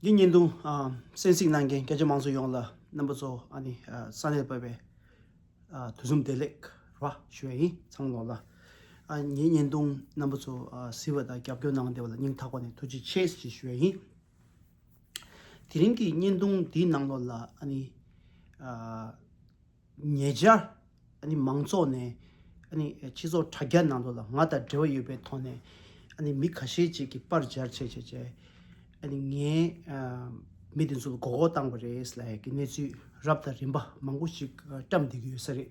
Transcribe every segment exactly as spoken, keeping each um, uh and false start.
འདི་བརྙན་ཐུང་ཨ་གསན་གཟིགས་གནང་མཁན་སྐད་ཆ་མང་ཚོགས་ཡོངས་ལ་རྣམ་པ་ཚོ་ཨ་ནི་ཨ་ས་གནས་བབས་པའི་ཨ་དུས་གསུམ་བདེ་ལེགས་ར་ཞུ་ཡ་ཡིན། ཚང་མ་ལོག་ལ་ཨ་ངའི་བརྙན་ཐུང་རྣམ་པ་ཚོ་ཨ་གཟིགས་པ་དང་རྒྱབ་སྐྱོར་གནང་བསྡད་པ་ལ་སྙིང་ཐག་པ་ནས་ཐུགས་རྗེ་ཆེ་ཞེས་ཞུ་ཡ་ཡིན། དེ་རིང་གི་བརྙན་ཐུང་འདིའི་ནང་ལོགས་ལ་ཨ་ནི་ཨ་ཉེ་ཆར་ཨ་ནི་མང་ཚོགས་ནས་ཨ་ནི་སྤྱི་ཚོགས་དྲ་རྒྱ་ནང་ལོགས་ལ་ང་དང་འབྲེལ་བ་ཡོད་པའི་ཐོག་ནས་ཨ་ནི་མི་ཁ་ཤས་ཅིག་གིས་པར་སྦྱར་བྱས་བྱས་བྱས་ཨ་ནི་ངས་ཨ་མི་དེ་ཚོ་ལ་མགོ་སྐོར་བཏང་བ་རེད་ལབ་ཡ་གི་གནས་ཚུལ་རབ་དང་རིམ་པ་མང་པོ་ཞིག་ཨ་བཀྲམ་བསྡད་ཀྱི་ཡོད་ས་རེད།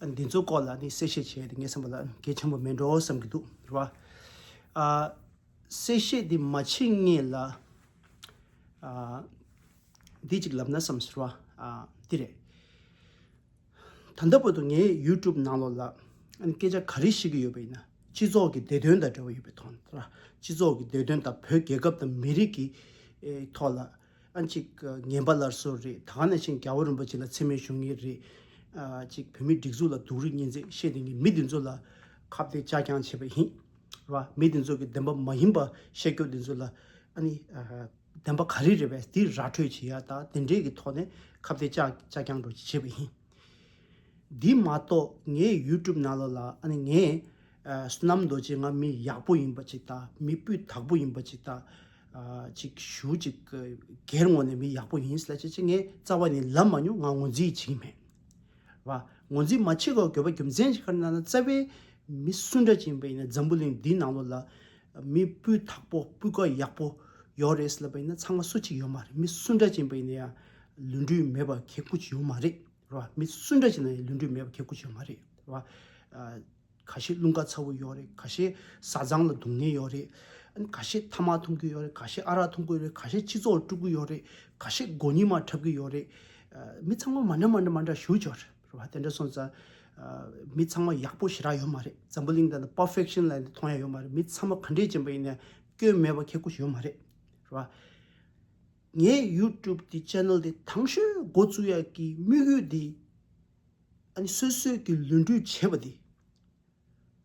ཨ་ནི་འདི་ཚོའི་སྐོར་ལ་ཨ་ནི་གསལ་བཤད་བྱས་ཏེ་ངའི་བསམ་པ་ལ་གལ་ཆེན་པོ་མེད་འགྲོ་བསམ་གྱི་འདུག་རེད་བ། ཨ་གསལ་བཤད་འདི་མ་བྱེད་སྔོན་ལ་ཨ་འདི་གཅིག་ལབ་ན་བསམ་ཟེར་བ། ཨ་འདི་རེད། ད་ལྟ་བར་དུ་ངའི་ཡུ་ཊུབ་ནང་ལོགས་ལ་ཨ་ནི་སྐད་ཆ་ག་རེ་བཤད་ཀྱི་ཡོད་པ་ཡིན་ན་སྤྱི་ཚོགས་ཀྱི་བདེ་དོན་དང་འབྲེལ་བ་ཡོད་པའི་ཐོག་ནས་ར། སྤྱི་ཚོགས་ཀྱི་བདེ་དོན་དང་བོད་རྒྱལ་ཁབ་དང་མི་རིགས་ཀྱི་ཨེ་ཐོག་ལ་ཨ་ནི་གཅིག་ངན་པ་སླར་གསོ་རེད། ད་ག་ནང་བཞིན་རྒྱལ་བ་རིན་པོ་ཆེ་ལ་མཚན་སྨད་ཞུ་མཁན་རེད། ཨ་གཅིག་བོད་མིའི་སྒྲིག་འཛུགས་ལ་སྡུག་རུས་ངན་ཚིག་བཤད་བསྡད་མཁན་མི་འདི་ཚོ་ལ་ཁ་གཏད་གཅོག་རྐྱང་བྱས་པ་ཡིན། ར། མི་འདི་ཚོ་གི་བདེན་པ་མ་ཡིན་པ་བཤད་རྒྱུ་འདི་ཚོ་ལ་ཨ་ནི་ཨ་བདེན་པ་ག་རེ་རེད་པས་འདི་ར་འཕྲོད་བྱེད་ཡ་ད་དེ་འདྲས་ཀྱི་ཐོག་ནས་ཁ་གཏད་གཅོག་གཅོག་རྐྱང་འགྲོ་བྱེད་པ་ཡིན། འདི་མ་གཏོགས་ངའི་ཡུ་ཊུབ་ནང་ལོགས་ལ་ཨ་ནི་ངས་ཨ་བསོད་ནམས་རྡོ་རྗེ་ང་མི་ཡག་པོ་ཡིན་པ་ཅིག་དང་མི་སྤུས་དག་པོ་ཡིན་པ་ཅིག་དང་ཨ་ཅིག་ཞུ་ཅིག་སྒེར་ངོས་ནས་མི་ཡག་པོ་ཡིན་ཟེར་ལབ་ཅིག་ཅིག་ངས་རྩ་བ་ནས་ལབ་མ་མྱོང་། ང་ངོས་འཛིན་བྱེད་ཀྱི་མེད། ར། ངོས་འཛིན་མ་བྱེད་དགོས་དགོས་པ་རྒྱུ་མཚན་ཞིག་ག་རེ་ལབ་ན་རྩ་བའི་མི་སུ་འདྲ་ཅིག་ཡིན་པ་ཡིན་ན་འཛམ་བུ་གླིང་འདིའི་ནང་ལོགས་ལ་མི་སྤུས་དག་པོ་སྤུས་ཀ་ཡག་པོ་ཡོད་རེད་ཟེར་ལབ་པ་ཡིན་ན་ཚང་མ་སུ་གཅིག་ཡོད་མ་རེད། མི་སུ་འདྲ་ཅིག་ཡིན་པ་ཡིན་ན་ཡང་ལུས་འབྲེལ་མེད་པ་ཁེ་ཁུ་ཅིག་ཡོད་མ་རེད། ར། མི་སུ་འདྲ་ཅིག་ན་ཡང་ལུས་འབྲེལ་མེད་པ་ཁེ་ཁུ་ཅིག་ཡོད་མ་རེད། ར། ཨ། ཁ་ཤས་རླུང་རྟ་ཚ་བོ་ཡོད་རེད། ཁ་ཤས་བཟའ་ཚང་ལ་སྡུག་བསྔལ་ཡོད་རེད། ཁ་ཤས་ཐ་མག་འཐུང་གི་ཡོད་རེད། ཁ་ཤས་ཨ་རག་འཐུང་གི་ཡོད་རེད། ཁ་ཤས་སྤྱི་ཚོགས་ལ་དཀྲུག་གི་ཡོད་རེད། ཁ་ཤས་མགོ་རྙིང་མ་འཁྲབ་གི་ཡོད་རེད། མི་ཚང་མ་མ་འདྲ་མ་འདྲ་མ་འདྲ་ཞེ་པོ་ཅིག་ཡོད་རེད་བ། དེ་འདྲ་སོང་ཙང་མི་ཚང་མ་ཡག་པོ་ཞེ་དྲག་ཡོད་མ་རེད། འཛམ་བུ་གླིང་འདི་ན་པར་ཕེག་ཤན་ལབ་ཡ་འདི་མཐོང་ཡ་ཡོད་མ་རེད། མི་ཚང་མ་ག་འདྲས་ཅིག་ཡིན་པ་ཡིན་ན་སྐྱོན་མེད་པ་ཁེ་ཁུ་ཞིག་ཡོད་མ་རེད་བ། ངའི་ཡུ་ཊུབ་འདི་ཆེ་ནལ་འདི་དང་ཤོས་འགོ་བཙུགས་ཡ་གི་དམིགས་ཡུལ་འདི་ཨ་ནི་སོ་སོས་ཀྱི་ལུས་འབྲེལ་བྱས་པ་འདི།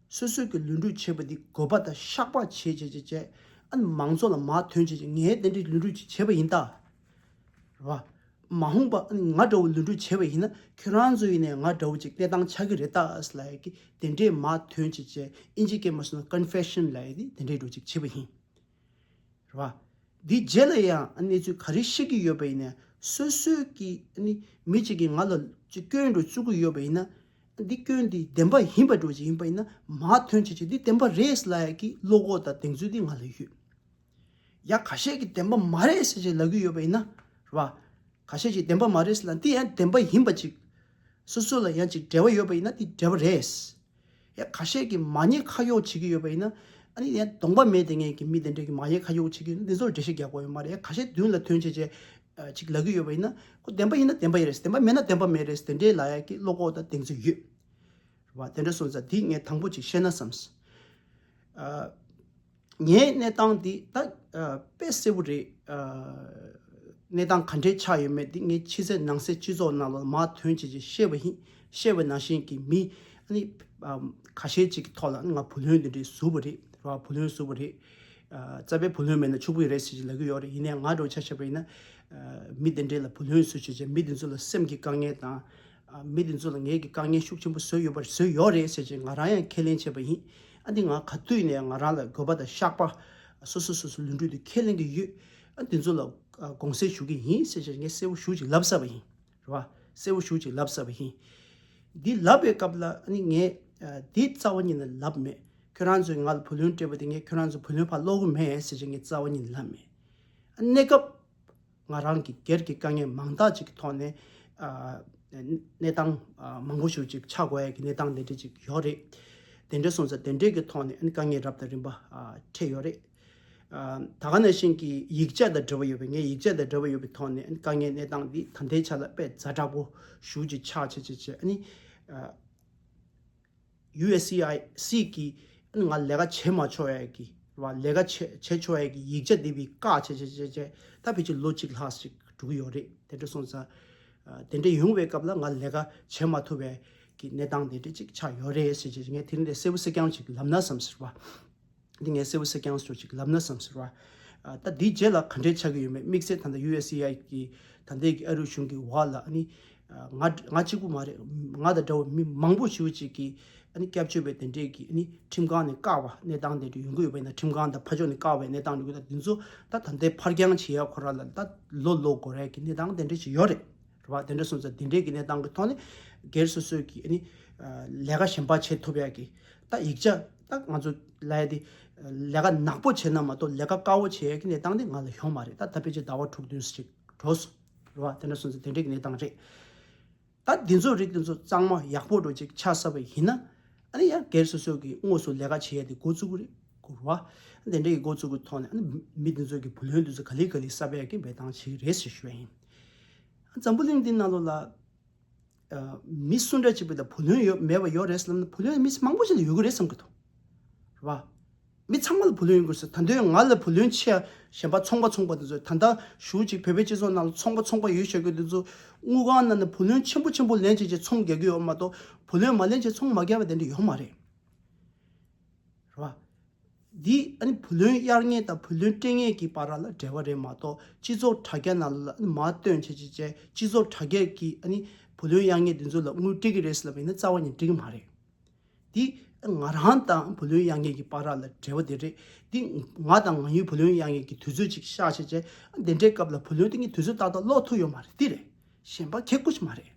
སོ་སོས་ཀྱི་ལུས་འབྲེལ་བྱས་པ་འདི་དགོས་པ་དང་བཤགས་པ་བྱས་བྱས་བྱས་བྱས་ཨ་ནི་མང་ཚོགས་ལ་མར་ཐོན་བྱས་བྱས་ངས་དེ་འདྲའི་ལུས་འབྲེལ་ཅིག་བྱས་པ་ཡིན་ད། རེད་བ། མ་འོངས་པ་ཨ་ནི་ང་འདྲ་བོ་ལུས་འབྲེལ་བྱས་པ་ཡིན་ན་ཁྱོད་རང་ཚོ་ཡིན་ནའི་ང་འདྲ་བོ་ཅིག་གནས་སྟངས་ཆགས་ཀྱི་རེད་ད་ཟེར་ལབ་ཡ་གི་དེ་འདྲས་མར་ཐོན་བྱས་བྱས་ཨིན་ཇི་སྐད་མ་སོང་ན་ཀོན་ཕེ་ཤན་ལབ་ཡ་དེ་དེ་འདྲས་འདྲ་བོ་ཅིག་བྱས་པ་ཡིན། རེད་བ། འདིའི་རྗེས་ལ་ཡང་གནས་ཚུལ་ག་རེ་བཤད་ཀྱི་ཡོད་པ་ཡིན་ནའི་སོ་སོའི་གི་ཨ་ནི་མི་གཅིག་གིས་ང་ལ་ཅིག་སྐྱོན་འདྲ་བཙུགས་ཀྱི་ཡོད་པ་ཡིན་ན། འདི་སྐྱོན་འདི་བདེན་པ་ཡིན་པ་འདྲ་ཅིག་ཡིན་པ་ཡིན་ན་མར་ཐོན་བྱས་བྱས་འདི་བདེན་པ་རེད་ལབ་ཡ་གི་བློ་ཁོག་དང་གདེང་ཚོད་འདི་ང་ལ་ཡོད། ཡ་ཁ་ཤས་ཀྱིས་བདེན་པ་མ་རེད་ཟེར་བྱས་ལབ་ཀྱི་ཡོད་པ་ཡིན་ན། རེད་བ། ཁ་ཤས་ཀྱིས་བདེན་པ་མ་རེད་ཟེར་ལབ་འདི་ཡང་བདེན་པ་ཡིན་པ་ཅིག་སོ་སོ་ལ་ཡང་ཅིག་འབྲེལ་བ་ཡོད་པ་ཡིན་ན་འདི་འབྲེལ་བ་རེད། ཡ་ཁ་ཤས་ཀྱིས་མ་ཉེས་ཁ་གཡོག་བྱེད་ཀྱི་ཡོད་པ་ཡིན་ན། ཨ་ནི་ཡང་གདོང་པ་མེད་དེ་ངས་ཀྱི་མི་དེ་འདྲས་ཀྱིས་མ་ཉེས་ཁ་གཡོག་བྱེད་ཀྱི་ཡོད་ན་འདི་ཚོར་འགྲེལ་བཤད་རྒྱག་དགོས་ཡོད་མ་རེད། ཡ་ཁ་ཤས་མདུན་ལ་ཐོན་བྱས་བྱས་ཨ་ཅིག་ལབ་ཀྱི་ཡོད་པ་ཡིན་ན་ཁོ་བདེན་པ་ཡིན་ན་བདེན་པ་ཡིན་རེད། བདེན་པ་མེད་ན་བདེན་པ་མེད་རེད། དེ་འདྲས་ལབ་ཡ་གི་བློ་ཁོག་དང་གདེང་ཚོད་ཡོད། རེད་བ། དེ་འདྲ་སོང་ཙང་འདི་ངས་དང་པོ་ཅིག་བཤད་ན་བསམས། ཨ། ངའི་གནས་སྟངས་འདི་ད་ཨ་དཔེ་གསལ་པོ་རེད། ཨ་གནས་སྟངས་ག་འདྲས་ཆགས་ཡོད་མེད་འདི་ངས་ཕྱི་གསལ་ནང་གསལ་སྤྱི་ཚོགས་ནང་ལ་མར་ཐོན་བྱས་བྱས་བཤད་པ་ཡིན། བཤད་པ་ནང་བཞིན་གྱི་མི་ཨ་ནི་ཨ་ཁ་ཤས་ཅིག་གི་ཐོག་ལ་ང་བུ་ལོན་འདི་འདྲས་བཟོས་པ་རེད། རེད་བ། བུ་ལོན་བཟོས་པ་རེད། ཨ་རྩ་བའི་བུ་ལོན་མེད་ན་ཕྱུག་པོ་རེད་ཟེར་བྱས་ལབ་ཀྱི་ཡོད་རེད། ཡིན་ནའི་ང་འདྲ་བོ་ཆ་བཞག་པ་ཡིན་ན་ཨ་མི་དེ་འདྲས་ལ་བུ་ལོན་བཟོས་བྱས་བྱས་མི་དེ་ཚོ་ལ་སེམས་ཀྱི་དཀའ་ངལ་དང་། ཨ་མི་དེ་ཚོ་ལ་ངས་ཀྱི་དཀའ་ངལ་ཤུགས་ཆེན་པོ་བཟོས་ཡོད་པ་བཟོས་ཡོད་རེད་ཟེར་བྱས་ང་རང་ཡང་ཁས་ལེན་བྱས་པ་ཡིན། ཨ་འདི་ང་ག་དུས་ནས་ང་རང་ལ་དགོས་པ་དང་བཤགས་པ་སོ་སོ་སོ་སོ་ལུས་འབྲེལ་དེ་ཁས་ལེན་གྱི་ཡོད། ཨ་འདི་ཚོ་ལ་ཨ་དགོངས་སེལ་ཞུ་གི་ཡིན་ཟེར་བྱས་ངས་གསལ་པོ་ཞེ་པོ་ཅིག་ལབ་ཚར་བ་ཡིན། རེད་བ། གསལ་པོ་ཞེ་པོ་ཅིག་ལབ་ཚར་བ་ཡིན། འདི་ལབ་པའི་སྐབས་ལ་ཨ་ནི་ངས་ཨ་འདི་རྩ་བ་ཉིད་ནས་ལབ་མེད། ཁྱོད་རང་ཚོས་ང་ལ་བུ་ལོན་སྤྲད་པ་དེ་ངས་ཁྱོད་རང་ཚོ་བུ་ལོན་ཕར་སློག་གི་མེད་ཟེར་བྱས་ངས་རྩ་བ་ཉིད་ནས་ལབ་མེད། ཨ་གནས་སྐབས་ང་རང་གི་སྒེར་གྱི་དཀའ་ངལ་མང་དག་ཅིག་གི་ཐོག་ནས་ཨ་གནས་སྟངས་ཨ་མང་པོ་ཞིག་ཅིག་ཆགས་དགོས་ཡ་གི་གནས་སྟངས་དེ་འདྲ་ཅིག་ཡོད་རེད། དེ་འདྲ་སོང་ཙང་དེ་འདྲའི་གི་ཐོག་ནས་ཨ་ནི་དཀའ་ངལ་རབ་དང་རིམ་པ་ཨ་འཕྲད་ཡོད་རེད། ཨ་ད་ག་ནང་བཞིན་གྱི་ཡིག་ཆ་དང་འབྲེལ་བ་ཡོད་པའི་ངའི་ཡིག་ཆ་དང་འབྲེལ་བ་ཡོད་པའི་ཐོག་ནས་ཨ་ནི་དཀའ་ངལ་གནས་སྟངས་འདི་ད་ལྟའི་ཆ་ལ་དཔེ་ཛ་དྲག་པོ་ཞེ་པོ་ཅིག་ཆགས་བྱས་བྱས་བྱས་ཨ་ནི་ཨ་ཡུ་ཨེས་སི་ཨའི་སི་གིས་ང་ལས་ཀ་བྱེད་མ་ཆོག་ཡ་གི་རེད་བ། ལས་ཀ་བྱེད་བྱེད་ཆོག་ཡ་གི་ཡིག་ཆ་འདི་བི་བཀག་བྱས་བྱས་བྱས་བྱས་ད་ཕལ་ཆེར་ལོ་གཅིག་ལྷག་ཅིག་འགྲོ་གི་ཡོད་རེད། དེ་འདྲ་སོང་ཙང་ཨ་དེ་འདྲ་ཡོང་བའི་སྐབས་ལ་ང་ལས་ཀ་བྱེད་མ་ཐུབ་པའི་གི་གནས་སྟངས་དེ་འདྲ་ཅིག་ཆགས་ཡོད་རེད་ཟེར་བྱས་ངས་དེ་རིང་དེ་གསལ་པོ་གསལ་རྐྱང་ཅིག་ལབ་ན་བསམ་ཟེར་བ། འདི་ངས་གསལ་པོ་གསལ་རྐྱང་ཅིག་ལབ་ན་བསམ་ཟེར་བ། ད་འདིའི་རྗེས་ལ་ག་འདྲས་ཆགས་ཀྱི་ཡོད་མེད། དམིགས་བསལ་ད་ལྟ་ཡུ་ཨེས་ཨེ་ཨའི་གི་ད་ལྟའི་གི་ཨ་རིའི་གཞུང་གི་འོག་ལ་ཨ་ནི་ང་ང་གཅིག་པུ་མ་རེད། ང་དང་འདྲ་བ་མི་མང་པོ་ཞེ་པོ་ཅིག་གིས་ཨ་ནི་སྐྱབས་བཅོལ་བའི་དེ་འདྲས་ཀྱི་ཨ་ནི་ཁྲིམས་ཁང་ནས་བཀག་པ་གནས་སྟངས་དེ་འདྲ་ཡོང་གི་ཡོད་པ་ཡིན་ན། ཁྲིམས་ཁང་དང་ཕར་ཕྱོགས་ནས་བཀག་པའི་གནས་སྟངས་འདྲ་གི་ད་འདི་ཚོ་ད་ད་ལྟའི་ཕར་འགྱངས་བྱེད་ཡ་ཁོ་རང་ལ་ད་ལོ་ལོ་འགོར་ཡ་གི་གནས་སྟངས་དེ་འདྲས་ཅིག་ཡོད་རེད། རེད་བ། དེ་འདྲ་སོང་ཙང་དེ་འདྲས་ཀྱི་གནས་སྟངས་ཀྱི་ཐོག་ནས་སྒེར་སོ་སོའི་གི་ཨ་ནི་ལས་ཀ་གཞན་པ་བྱེད་ཐུབ་ཡ་གི་ད་ཡིག་ཆ་ད་ང་ཚོ་ལ་ཡ་དེ་ལས་ཀ་ནག་པོ་བྱས་ན་མ་གཏོགས་ལས་ཀ་དཀར་པོ་བྱེད་ཡ་གི་གནས་སྟངས་དེ་ང་ལ་ཡོད་མ་རེད། ད་ད་ཕལ་ཆེར་ཟླ་བ་དྲུག་བདུན་ཙམ་ཅིག་འགྲོ་སོང་། རེད་བ། དེ་འདྲ་སོང་ཙང་དེ་འདྲས་ཀྱི་གནས་སྟངས་རེད། ད་འདི་ཚོ་རིགས་འདི་ཚོ་གཙང་མ་ཡག་པོ་འདྲ་ཅིག་ཆགས་ཚར་བ་ཡིན་ན། ཨ་ནི་ཡང་སྒེར་སོ་སོ་གི་དངོས་སུ་ལས་ཀ་བྱེད་ཡ་དེ་འགོ་བཙུགས་ཀྱི་རེད། གོ་རེད་བ། དེ་འདྲ་གི་འགོ་བཙུགས་ཀྱི་ཐོག་ནས་ཨ་ནི་མི་འདི་ཚོ་གི་བུ་ལོན་འདི་ཚོ་ག་ལེ་ག་ལེ་གསར་པ་ཡག་གི་འབེལ་གཏོང་བྱེད་ཀྱི་རེད་ཟེར་ཞུ་ཡ་ཡིན། འཛམ་བུ་གླིང་འདི་ནང་ལོགས་ལ་ཨ་མི་སུ་འདྲ་ཅིག་བས་ད་བུ་ལོན་ཡོད་མེད་པ་ཡོད་རེད་ཟེར་ལབ་ན། བུ་ལོན་མི་མང་པོ་ཞིག་ལ་ཡོད་ཀྱི་རེད་བསམ་གྱི་འདུག། རེད་བ། མི་ཚང་མ་ལ་བུ་ལོན་ཡོད་དགོས་ཟེར། ད་དུང་ང་ལ་བུ་ལོན་ཆེ་ཡ་གཞན་པ་ཚོང་པ་ཚོང་པ་དེ་ཚོ། ད་ལྟ་ཞུ་ཅིག་བོད་པའི་སྤྱི་ཚོགས་ནང་ལ་ཚོང་པ་ཚོང་པ་ཡོད་ཤག་གི་དེ་ཚོ་དངུལ་ཁང་ནང་ནས་བུ་ལོན་ཆེན་པོ་ཆེན་པོ་ལེན་བྱས་བྱས་ཚོང་རྒྱག་གི་ཡོད་མ་གཏོགས། བུ་ལོན་མ་ལེན་བྱས་ཚོང་མ་རྒྱག་པ་དེ་འདྲ་ཡོད་མ་རེད། རེད་བ། འདི་ཨ་ནི་བུ་ལོན་གཡར་མཁན་དང་བུ་ལོན་སྤྲད་མཁན་གྱི་བར་ལ་འབྲེལ་བ་རེད་མ་གཏོགས། སྤྱི་ཚོགས་དྲ་རྒྱ་ནང་ལ་ཨ་ནི་མར་བཏོན་བྱས་བྱས་བྱས་སྤྱི་ཚོགས་དྲ་རྒྱ་གིས་ཨ་ནི་བུ་ལོན་གཡར་མཁན་དེ་ཚོ་ལ་དངུལ་སྤྲད་ཀྱི་རེད་ཟེར་ལབ་པ་ཡིན་ན་རྩ་བ་ཉིད་སྤྲད་ཀྱི་མ་རེད། འདི་ང་རང་དང་བུ་ལོན་གཡར་མཁན་གྱི་བར་ལ་འབྲེལ་བ་དེ་རེད། འདི་ང་དང་ང་ཡི་བུ་ལོན་གཡར་མཁན་གྱི་དུས་ཚོད་ཅིག་བཞག་བྱས་བྱས། འདི་འདྲའི་སྐབས་ལ་བུ་ལོན་དེ་ངས་དུས་ཚོད་ཏག་ཏག་སློག་ཐུབ་ཡོད་མ་རེད། འདི་རེད། གཞན་པ་གེ་ཀུ་ཅིག་མ་རེད།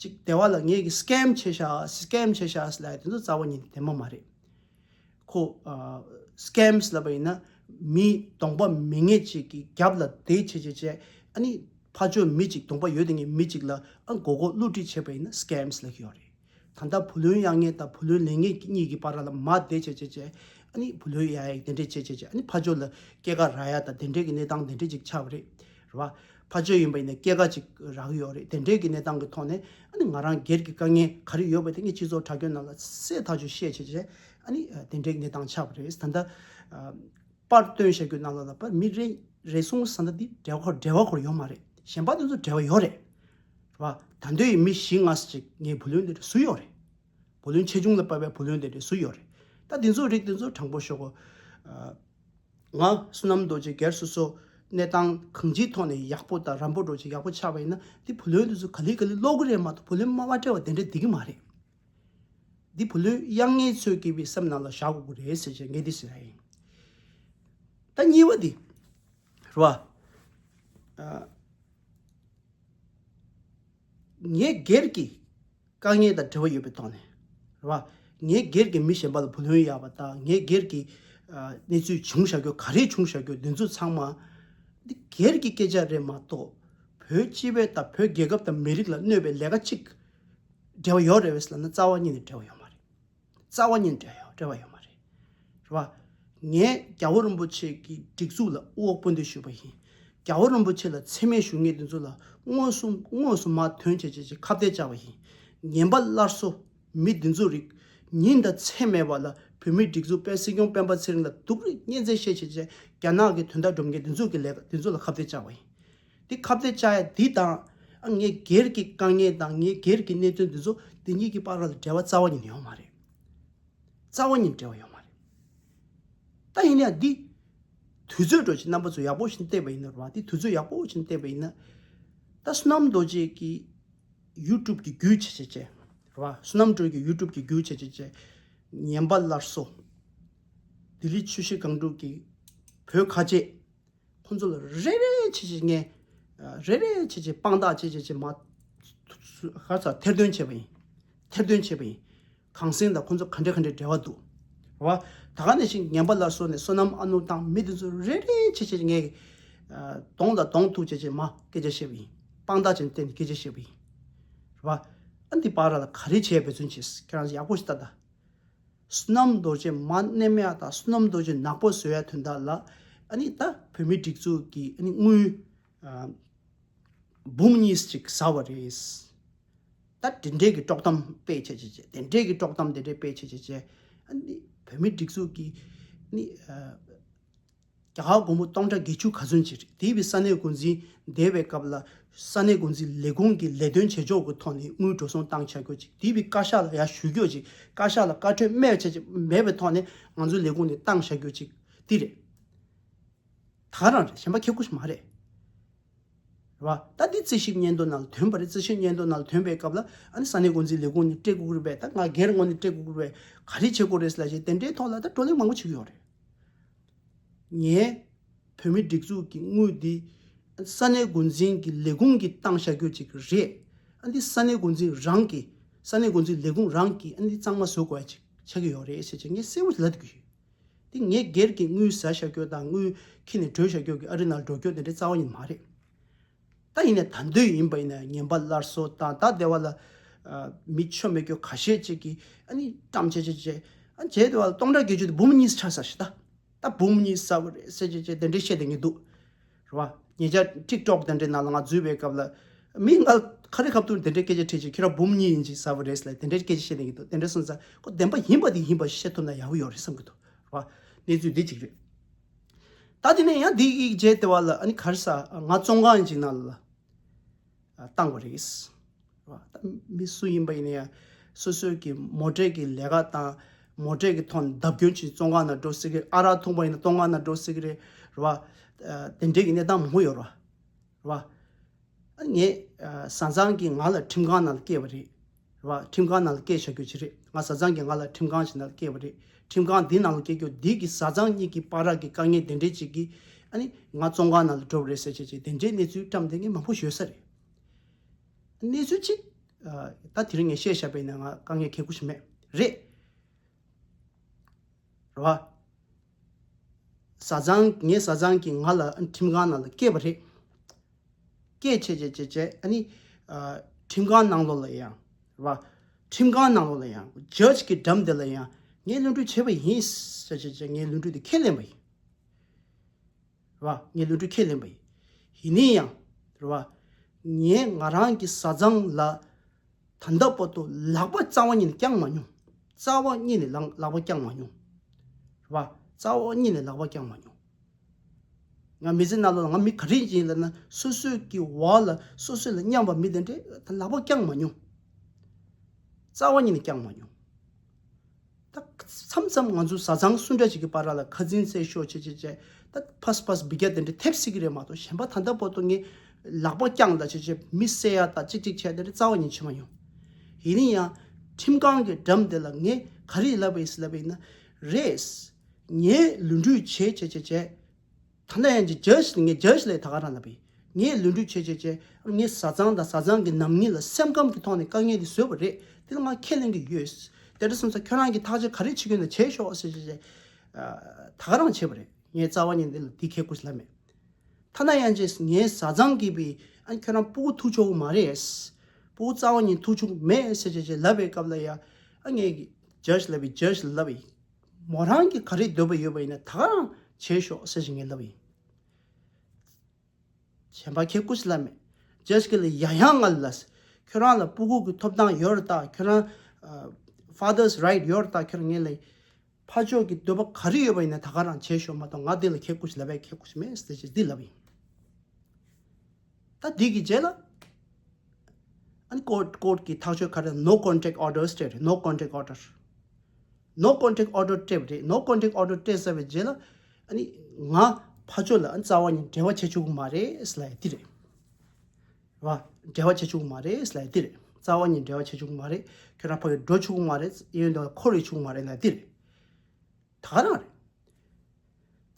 ཅིག་སྡེ་བ་ལ་ངས་ཀྱི་སི་ཀེམ་བྱས་ཤག། སི་ཀེམ་བྱས་ཤག་ཟེར་ལབ་ཡ་དེ་ཚོ་རྩ་བ་ཉིད་ནས་བདེན་པ་མ་རེད། ཁོ་ཨ་སི་ཀེམ་ཟེར་ལབ་པ་ཡིན་ན་མི་གདོང་པ་མི་ངེས་ཅིག་གི་རྒྱབ་ལ་བསྡད་བྱས་བྱས་བྱས། ཨ་ནི་ཕར་ཕྱོགས་མི་ཅིག་གདོང་པ་ཡོད་དེ་ངས་མི་ཅིག་ལ་ཨ་མགོ་སྐོར་བསླུ་བྲིད་བྱས་པ་ཡིན་ན་སི་ཀེམ་ཟེར་ལབ་ཀྱི་ཡོད་རེད། ད་ལྟ་བུ་ལོན་གཡར་མཁན་དང་བུ་ལོན་ལེན་མཁན་གཉིས་ཀྱི་བར་ལ་མར་བསྡད་བྱས་བྱས་བྱས། ཨ་ནི་བུ་ལོན་གཡར་ཡག་དེ་འདྲས་བྱས་བྱས་བྱས། ཨ་ནི་ཕར་ཕྱོགས་ལ་སྐྱེད་ཀ་རག་ཡ་དང་དེ་འདྲས་ཀྱི་གནས་སྟངས་དེ་འདྲས་ཅིག་ཆགས་པ་རེད། རེད་བ། ཕར་ཕྱོགས་ཡིན་པ་ཡིན་ན་སྐྱེད་ཀ་ཅིག་རག་གི་ཡོད་རེད། དེ་འདྲས་ཀྱི་གནས་སྟངས་ཀྱི་ཐོག་ནས་ཨ་ནི་ང་རང་སྒེར་གྱི་དཀའ་ངལ་ག་རེ་ཡོད་པ་དེ་ངས་སྤྱི་ཚོགས་དྲ་རྒྱ་ནང་ལ་གསལ་ཐག་ཆོད་བཤད་བྱས་བྱས། ཨ་ནི་དེ་འདྲས་ཀྱི་གནས་སྟངས་ཆགས་པ་རེད། ད་ལྟ་པར་བཏོན་བཞག་རྒྱུ་ནང་ལ་ལ་པར་མི་རེ་རེ་ཟུང་ཟེར་ན་འདི་འབྲེལ་བ་འབྲེལ་བ་ཁོར་ཡོད་མ་རེད། གཞན་པ་དེ་ཚོ་འབྲེལ་བ་ཡོད་རེད། རེད་བ། ད་འདོད་ཡི་མི་བཞི་ལྔ་ཅིག་ངའི་བུ་ལོན་དེ་འདྲ་བཟོས་ཡོད་རེད། བུ་ལོན་ཆེ་ཆུང་ལ་དཔག་པའི་བུ་ལོན་དེ་འདྲ་བཟོས་ཡོད་རེད། ད་འདི་ཚོ་རིགས་དེ་ཚོ་དྲང་པོ་ཤོད་དགོས། ཨ་ང་བསོད་ནམས་རྡོ་རྗེ་སྒེར་སོ་སོ་གནས་སྟངས་གང་ཅིའི་ཐོག་ནས་ཡག་པོ་དང་རན་པོ་འདྲ་ཅིག་ཡག་པོ་ཆགས་པ་ཡིན་ན། འདི་བུ་ལོན་དེ་ཚོ་ག་ལེ་ག་ལེ་སློག་གི་རེད་མ་གཏོགས། བུ་ལོན་མ་མ་སྤྲད་པ་དེ་འདྲ་བསྡད་ཀྱི་མ་རེད། འདི་བུ་ལོན་གཡར་མཁན་ཚོས་ཀྱི་བའི་སེམས་ནང་ལ་བཞག་དགོས་ཀྱི་རེད་ཟེར་བྱས་ངས་འདི་ཟེར་ཡ་ཡིན། ད་གཉིས་པ་འདི། རེད་བ། ཨ། ངའི་སྒེར་གྱི་དཀའ་ངལ་དང་འབྲེལ་བ་ཡོད་པའི་ཐོག་ནས། རེད་བ། ངའི་སྒེར་གྱི་མི་གཞན་པ་ལ་བུ་ལོན་གཡར་བ་དང་། ངའི་སྒེར་གྱི་ཨ་གནས་ཚུལ་བྱུང་བཞག་རྒྱུ་ག་རེ་བྱུང་བཞག་རྒྱུ་འདི་ཚོ་ཚང་མ་འདི་སྒེར་གྱི་སྐད་ཆ་རེད་མ་གཏོགས། བོད་སྤྱི་པའི་དང་བོད་རྒྱལ་ཁབ་དང་མི་རིགས་ལ་གནོད་པའི་ལས་ཀ་གཅིག་འབྲེལ་བ་ཡོད་རེད་བས་ལབ་ན་རྩ་བ་ཉིད་ནས་འབྲེལ་བ་ཡོད་མ་རེད། རྩ་བ་ཉིད་འབྲེལ་ཡོད་འབྲེལ་བ་ཡོད་མ་རེད། རེད་བ། ངས་རྒྱལ་བ་རིན་པོ་ཆེ་གི་སྒྲིག་འཛུགས་ལ་དབུ་འོག་སྤོ་འདོད་ཞུས་པ་ཡིན། རྒྱལ་བ་རིན་པོ་ཆེ་ལ་མཚན་སྨད་ཞུ་མཁན་དེ་ཚོ་ལ་དངོས་སུ་དངོས་སུ་མར་ཐོན་བྱས་བྱས་བྱས་ཁ་གཏད་བཅག་པ་ཡིན། ངན་པ་སླར་གསོ་མི་འདི་ཚོ་རིགས་ཉིན་དང་མཚན་མེད་པ་ལ་བོད་མིའི་སྒྲིག་འཛུགས་དཔལ་སྲིད་སྐྱོང་སྤེན་པ་ཚེ་རིང་ལ་སྡུག་རུས་གཉན་ཚད་བཤད་བྱས་བྱས་རྒྱ་ནག་གི་དོན་དག་སྒྲུབ་མཁན་དེ་ཚོ་གི་ལས་ཀ་དེ་ཚོ་ལ་ཁ་གཏད་བཅག་པ་ཡིན། འདི་ཁ་གཏད་བཅག་ཡ་འདི་དང་། ཨ་ངའི་སྒེར་གྱི་དཀའ་ངལ་དང་ངའི་སྒེར་གྱི་གནད་དོན་འདི་ཚོ་འདི་གཉིས་ཀྱི་བར་ལ་འབྲེལ་བ་རྩ་བ་ཉིད་ནས་ཡོད་མ་རེད། རྩ་བ་ཉིད་འབྲེལ་བ་ཡོད་མ་རེད། ད་ཡིན་ཡང་འདི་དུས་ཚོད་འགྲོ་ཆེད་རྣམ་པ་ཚོ་ཡག་པོ་ཞིག་བལྟས་པ་ཡིན་ན། རེད་བ། འདི་དུས་ཚོད་ཡག་པོ་ཞིག་བལྟས་པ་ཡིན་ན། ད་བསོད་ནམས་རྡོ་རྗེ་གི་ཡུ་ཊུབ་གི་བརྒྱུད་བྱས་བྱས་བྱས། རེད་བ། བསོད་ནམས་སྒྲོལ་གྱི་ཡུ་ཊུབ་གི་བརྒྱུད་བྱས་བྱས་བྱས། ངན་པ་སླར་གསོ། ལྡི་ལི་ཆུ་བཞི་སྒང་དྲུག་གི་བོད་ཁ་ཆེ། ཁོང་ཚོ་ལ་རེ་རེ་བྱས་བྱས་ངས། རེ་རེ་བྱས་བྱས་དཔང་རྟགས་བྱས་བྱས་བྱས་མ། ག་ས་ཐེར་འདོན་བྱས་པ་ཡིན། ཐེར་འདོན་བྱས་པ་ཡིན། གངས་སེང་དང་ཁོང་ཚོ་ག་འདྲ་ག་འདྲ་འབྲེལ་བ་འདུག། རེད་བ། ད་ག་ནང་བཞིན་ངན་པ་སླར་གསོ་ནས་བསོད་ནམས་ཨ་ནུ་དང་མི་དེ་ཚོ་རེ་རེ་བྱས་བྱས་ངས། གདོང་ལ་གདོང་ཐུག་བྱས་བྱས་མ་སྐད་ཆ་བཤད་པ་ཡིན། དཔང་རྟགས་བྱས་ནས་བསྟན་ནས་སྐད་ཆ་བཤད་པ་ཡིན། རེད་བ། ཨ་འདི་བར་ལ་ག་རེ་བྱས་འབད་བརྩོན་བྱས། ཁྱེད་རང་ཚོ་ཡག་པོ་ཞིག་ལྟ་ད། བསོད་ནམས་རྡོ་རྗེ་མར་མནན་ཡ་དང་བསོད་ནམས་རྡོ་རྗེ་ནག་པོ་བཟོ་ཡ་དོན་དག་ལ། ཨ་ནི་ད་བོད་མིའི་སྒྲིག་འཛུགས་ཀྱི་ཨ་ནི་དངུལ་ཨ་འབུམ་གཉིས་ཅིག་ཟ་བ་རེད། ད་དེ་འདྲའི་གི་དཀྲོག་གཏམ་སྤེལ་བྱས་བྱས་བྱས། དེ་འདྲའི་གི་དཀྲོག་གཏམ་དེ་འདྲའི་སྤེལ་བྱས་བྱས་བྱས། ཨ་ནི་བོད་མིའི་སྒྲིག་འཛུགས་ཀྱི་ཨ་ནི་ཨ། རྒྱ་གར་སྒོར་མོ་སྟོང་ཕྲག་བརྒྱད་ཅུ་ག་ཚོད་ཅིག་རེད། དེ་བས་ས་གནས་འགོ་འཛིན་བསྡད་པའི་སྐབས་ལ་ས་གནས་འགོ་འཛིན་ལས་ཁུངས་ཀྱི་ལས་དོན་བྱེད་ཕྱོགས་ཀྱི་ཐོག་ནས་དངུལ་འགྲོ་སོང་བཏང་བྱ་རྒྱུ་ཅིག། དེ་བས་བཀའ་ཤག་ལ་ཡར་ཞུ་རྒྱུ་ཅིག། བཀའ་ཤག་ལ་བཀའ་འཁྲོལ་མེད་བྱ་མེད་པའི་ཐོག་ནས་ང་ཚོའི་ལས་ཁུངས་ནས་བཏང་བྱ་རྒྱུ་ཅིག་དེ་རེད། ག་རང་རེད། གཞན་པ་ཁེ་ཁུ་ཞིག་མ་རེད། རེད་བ། ད་འདི་རྩིས་ཞིབ་སྙན་ཐོ་ནང་ལ་ཐོན་པ་རེད། རྩིས་ཞིབ་སྙན་ཐོ་ནང་ལ་ཐོན་པའི་སྐབས་ལ་ཨ་ནི་ས་གནས་འགོ་འཛིན་ལས་ཁུངས་ནས་སྤྲད་དགོས་ཀྱི་རེད་པས། ད་ང་སྒེར་ངོས་ནས་སྤྲད་དགོས་ཀྱི་རེད་པས། ག་རེ་བྱེད་དགོས་རེད་ཟེར་ལབ་བྱས་དེ་འདྲའི་ཐོག་ལ་ད་བགྲོ་གླེང་མང་པོ་བྱེད་ཀྱི་ཡོད་རེད། ངས་བོད་མིའི་སྒྲིག་འཛུགས་ཀྱི་དངུལ་འདི་ས་གནས་འགོ་འཛིན་གྱི་ལས་ཁུངས་ཀྱིས་བཏང་བཞག་རྒྱུ་ཅིག་རེད། ཨ་འདི་ས་གནས་འགོ་འཛིན་རང་གིས་ས་གནས་འགོ་འཛིན་ལས་ཁུངས་རང་གིས་ཨ་འདི་གཙང་མ་བཟོ་དགོས་ཡ་ཅིག་ཆགས་ཀྱི་ཡོད་རེད་ཟེར་བྱས་ངས་གསལ་པོ་ཞིག་ལབ་དགོས་ཡོད། དེ་ངས་སྒེར་གྱི་དངུལ་ཟ་བཞག་རྒྱུ་དང་དངུལ་ཁྱེར་ནས་བྲོས་བཞག་རྒྱུ་གི་ཨ་རི་ནང་འགྲོ་རྒྱུ་དེ་འདྲའི་རྩ་བ་ཉིད་མ་རེད། ད་ཡིན་ནའི་ད་འདོད་ཡིན་པ་ཡིན་ན་ངན་པ་སླར་གསོ་དང་ད་སྡེ་བ་ལ་ཨ་མི་ཆོ་མེད་རྒྱུ་ཁ་ཤས་ཅིག་གིས་ཨ་ནི་བཀྲམ་བྱས་བྱས་བྱས་ཨ་བྱས་སྡེ་བ་ལ་སྟོང་ཕྲག་བརྒྱད་ཅུ་དེ་འབུམ་གཉིས་ཆགས་ས་ཞིག་ད། ད་འབུམ་གཉིས་ཟ་བ་རེད་ཟེར་བྱས་བྱས་དེ་འདྲའི་བཤད་བསྡད་མཁན་འདུག་རེད་བ། ཉེ་ཆར་ཊིག་ཊོག་དེ་འདྲའི་ནང་ལ་ང་འཛུལ་བའི་སྐབས་ལ་མི་ང་ཁ་རི་ཁ་ཐུག་དེ་འདྲའི་སྐད་ཆ་དྲིས་བྱས་ཁྱེད་རང་འབུམ་གཉིས་ཡིན་ཅིག་ཟ་བ་རེད་ཟེར་ལབ་དེ་འདྲའི་སྐད་ཆ་བཤད་བསྡད་མཁན་འདུག་དེ་འདྲ་སོང་ཙང་ཁོ་བདེན་པ་ཡིན་པ་དེ་ཡིན་པ་བཤད་ཐུབ་ན་ཡག་པོ་ཡོད་རེད་བསམ་གྱི་འདུག་རེད་བ། གནས་ཚུལ་འདི་གཅིག་རེད། ད་དེ་ནས་ཡང་འདི་ཡིག་བརྗེད་བདེ་བ་ལ་ཨ་ནི་ག་རེ་ཟ་ང་བཙོན་ཁང་ཅིག་ནང་ལ་བཏང་བ་རེད། ད་མི་སུ་ཡིན་པ་ཡིན་ན་ཡང་སོ་སོའི་གི་མོ་ཊའི་གི་ལས་ཀ་དང་མོ་ཊའི་གི་ཐོག་ནས་བརྡབ་སྐྱོན་བྱས་བཙོན་ཁང་ནང་འགྲོ་སྲིད་ཀྱི་རེད། ཨ་རག་འཐུང་པ་ཡིན་ན་བཙོན་ཁང་ནང་འགྲོ་སྲིད་ཀྱི་རེད། རེད་བ། དེ་འདྲའི་གི་གནས་སྟངས་མང་པོ་ཡོད་རེད་བ། རེད་བ། ངས་བཟའ་ཚང་གིས་ང་ལ་ཁྲིམས་ཁང་ནང་ལ་བསྐྱལ་བ་རེད། རེད་བ། ཁྲིམས་ཁང་ནང་ལ་བསྐྱལ་བཞག་རྒྱུ་ཅིག་རེད། ང་བཟའ་ཚང་གིས་ང་ལ་ཁྲིམས་ཁང་ཞིག་ནང་ལ་བསྐྱལ་བ་རེད། ཁྲིམས་ཁང་འདི་ནང་ལ་བསྐྱལ་རྒྱུ་འདི་གི་བཟའ་ཚང་གཉིས་ཀྱི་བར་གྱི་དཀའ་ངལ་དེ་འདྲའི་ཅིག་གིས་ཨ་ནི་ང་བཙོན་ཁང་ནང་ལ་འགྲོ་བ་རེད་ཟེར་བྱས་བྱས་དེ་འདྲའི་གནས་ཚུལ་བཀྲམ་བསྡད་མཁན་མང་པོ་ཡོད་ས་རེད། གནས་ཚུལ་གཅིག་ད་དེ་རིང་ངས་བཤད་བཞག་པ་ཡིན་ན་ང་དཀའ་ངལ་ཁེ་ཁུ་ཞིག་མེད་རེད། རེད་བ། བཟའ་ཚང་ངའི་བཟའ་ཚང་གིས་ང་ལ་ཁྲིམས་ཁང་ནང་ལ་བསྐྱལ་བ་རེད། བསྐྱལ་བྱས་བྱས་བྱས་བྱས་ཨ་ནི་ཨ་ཁྲིམས་ཁང་ནང་ལོགས་ལ་ཡང་རེད་བ། ཁྲིམས་ཁང་ནང་ལོགས་ལ་ཡང་ཇཇ་གི་འགྲམ་དེ་ལ་ཡང་ངས་བློ་འདྲི་བྱས་པ་ཡིན་ཟེར་བྱས་བྱས་ངས་བློ་འདྲི་དེ་ཁས་ལེན་པ་ཡིན། རེད་བ། ངས་བློ་འདྲི་ཁས་ལེན་པ་ཡིན། ཡིན་ན་ཡང་རེད་བ། ངས་ང་རང་གི་བཟའ་ཚང་ལ་ད་ལྟ་བར་དུ་ལག་པ་རྩ་བ་ཉིད་ནས་བརྐྱངས་མ་མྱོང་། རྩ་བ་ཉིད་ནས་ལག་ལག་པ་བརྐྱངས་མ་མྱོང་། རེད་བ། རྩ་བ་ཉིད་ནས་ལག་པ་བརྐྱངས་མ་མྱོང་། ང་མི་ཚེ་ནང་ལོགས་ལ་ང་མི་ག་རེ་ཡིན་ལབ་ན་སོ་སོའི་གི་འོག་ལ་སོ་སོ་ལ་མཉམ་པ་མི་དེ་འདྲས་ད་ལག་པ་བརྐྱངས་མ་མྱོང་། རྩ་བ་ཉིད་ནས་བརྐྱངས་མ་མྱོང་། ད་མཚམས་མཚམས་ང་ཚོ་བཟའ་ཚང་སུ་འདྲ་ཞིག་གི་བར་ལ་ཁ་འཛིང་རྩེད་ཤོག་བྱེད་བྱེད་བྱེད་ད་ཕ་སི་ཕ་སི་འབི་རྒྱ་དེ་འདྲ་ཐེབས་སྲིད་ཀྱི་རེད་མ་གཏོགས་གཞན་པ་ད་ལྟ་བར་དུ་ངས་ལག་པ་བརྐྱངས་ད་བྱེད་བྱེད་མི་བསད་ཡ་ད་ཅིག་ཅིག་བྱས་དེ་འདྲ་རྩ་བ་ཉིད་བྱེད་མ་མྱོང་། ཡིན་ན་ཡང་ཁྲིམས་ཁང་གི་འགྲམ་དེ་ལ་ངས་ག་རེ་ལབ་པ་ཡིན་ལབ་པ་ཡིན་ན་རེད། ངས་ལུས་འབྲེལ་བྱེད་བྱེད་བྱེད་བྱེད། ད་ལྟ་ཡང་ཅིག་ཇཇ་ངས་ཇཇ་ལ་ད་ག་རང་ལབ་པས། ངས་ལུས་འབྲེལ་བྱེད་བྱེད་བྱེད་ངས་བཟའ་ཚང་དང་བཟའ་ཚང་གི་ནང་མི་ལ་སེམས་ཁམས་ཀྱི་ཐོག་ནས་དཀའ་ངལ་དེ་བཟོས་པ་རེད། དེ་ལ་ང་ཁས་ལེན་གྱི་ཡོད། དེ་འདྲ་སོང་ཙང་ཁྱོད་རང་གིས་ཐག་གཅོད་ག་རེ་བྱེད་ཀྱི་ཡོད་ན་བྱས་ཤོག་ཟེར་བྱེད་བྱེད། ད་ག་རང་བྱས་པ་རེད། ངས་རྩ་བ་ཉིད་འདི་ལ་འདི་ཁེ་ཁུར་ལབ་མེད། ཐ་ན་ཡང་ཅིག་ངའི་བཟའ་ཚང་གིས་པས་ཨ་ཁྱོད་རང་སྤུ་གུ་ཐུག་ཆོག་གི་མ་རེད། སྤུ་གུ་རྩ་བ་ཉིད་ཐུག་ཆོག་གི་མེད་ཟེར་བྱེད་བྱེད་ལབ་པའི་སྐབས་ལ་ཡ་ཨ་ངས་ཇཇ་ལབ་པས་ཇཇ་ལབ་པས། མོ་རང་གིས་ག་རེ་འདོད་པ་ཡོད་པ་ཡིན་ན་ད་ག་རང་བྱས་ཤོག་ཟེར་བཞིན་ངས་ལབ་ཡིན། གཞན་པ་ཁེ་ཁུ་ཞིག་ལབ་མེད། ཇཇ་གི་ལ་ཡང་ཡང་ང་ལ་ཁྱོད་རང་ལ་སྤུ་གུ་གི་ཐོབ་ཐང་ཡོད་རེད་ད། ཁྱོད་རང་ཕ་དར་སི་རའིཊ་ཡོད་རེད་ད། ཁྱོད་རང་ངས་ལ་ཕ་ཕྱོགས་ཀྱི་འདོད་པ་ག་རེ་ཡོད་པ་ཡིན་ན་ད་ག་རང་བྱས་ཤོག་མ་གཏོགས་ང་དེ་ལ་ཁེ་ཁུ་ཞིག་ལབ་པས་ཁེ་ཁུ་ཞིག་མེད་ཟེར་ཅིག་འདི་ལབ་ཡིན། ད་འདི་གི་རྗེས་ལ། ཨ་ནི་ཀོར་ཀོར་གྱི་ཐག་གཅོད་ག་རེ་no contact order སྤྲད་རེད། no contact order no contact order སྤྲད་པ་རེད། no contact order སྤྲད་ཚར་བའི་རྗེས་ལ་ཨ་ནི་ང་ཕར་ཕྱོགས་ལ་ཨ་ནི་རྩ་བ་ཉིད་འབྲེལ་བ་བྱེད་ཆོག་གི་མ་རེད་ཟེར་ལབ་ཡ་འདི་རེད། རེད་བ། འབྲེལ་བ་བྱེད་ཆོག་གི་མ་རེད་ཟེར་ལབ་ཡ་འདི་རེད། རྩ་བ་ཉིད་འབྲེལ་བ་བྱེད་ཆོག་གི་མ་རེད། ཁྱོད་རང་ཕ་གི་འགྲོ་ཆོག་གི་མ་རེད། གཡོན་དུ་འཁོར་རེ་ཆོག་གི་མ་རེད་ལབ་ཡ་འདི་རེད། ད་ག་རང་རེད།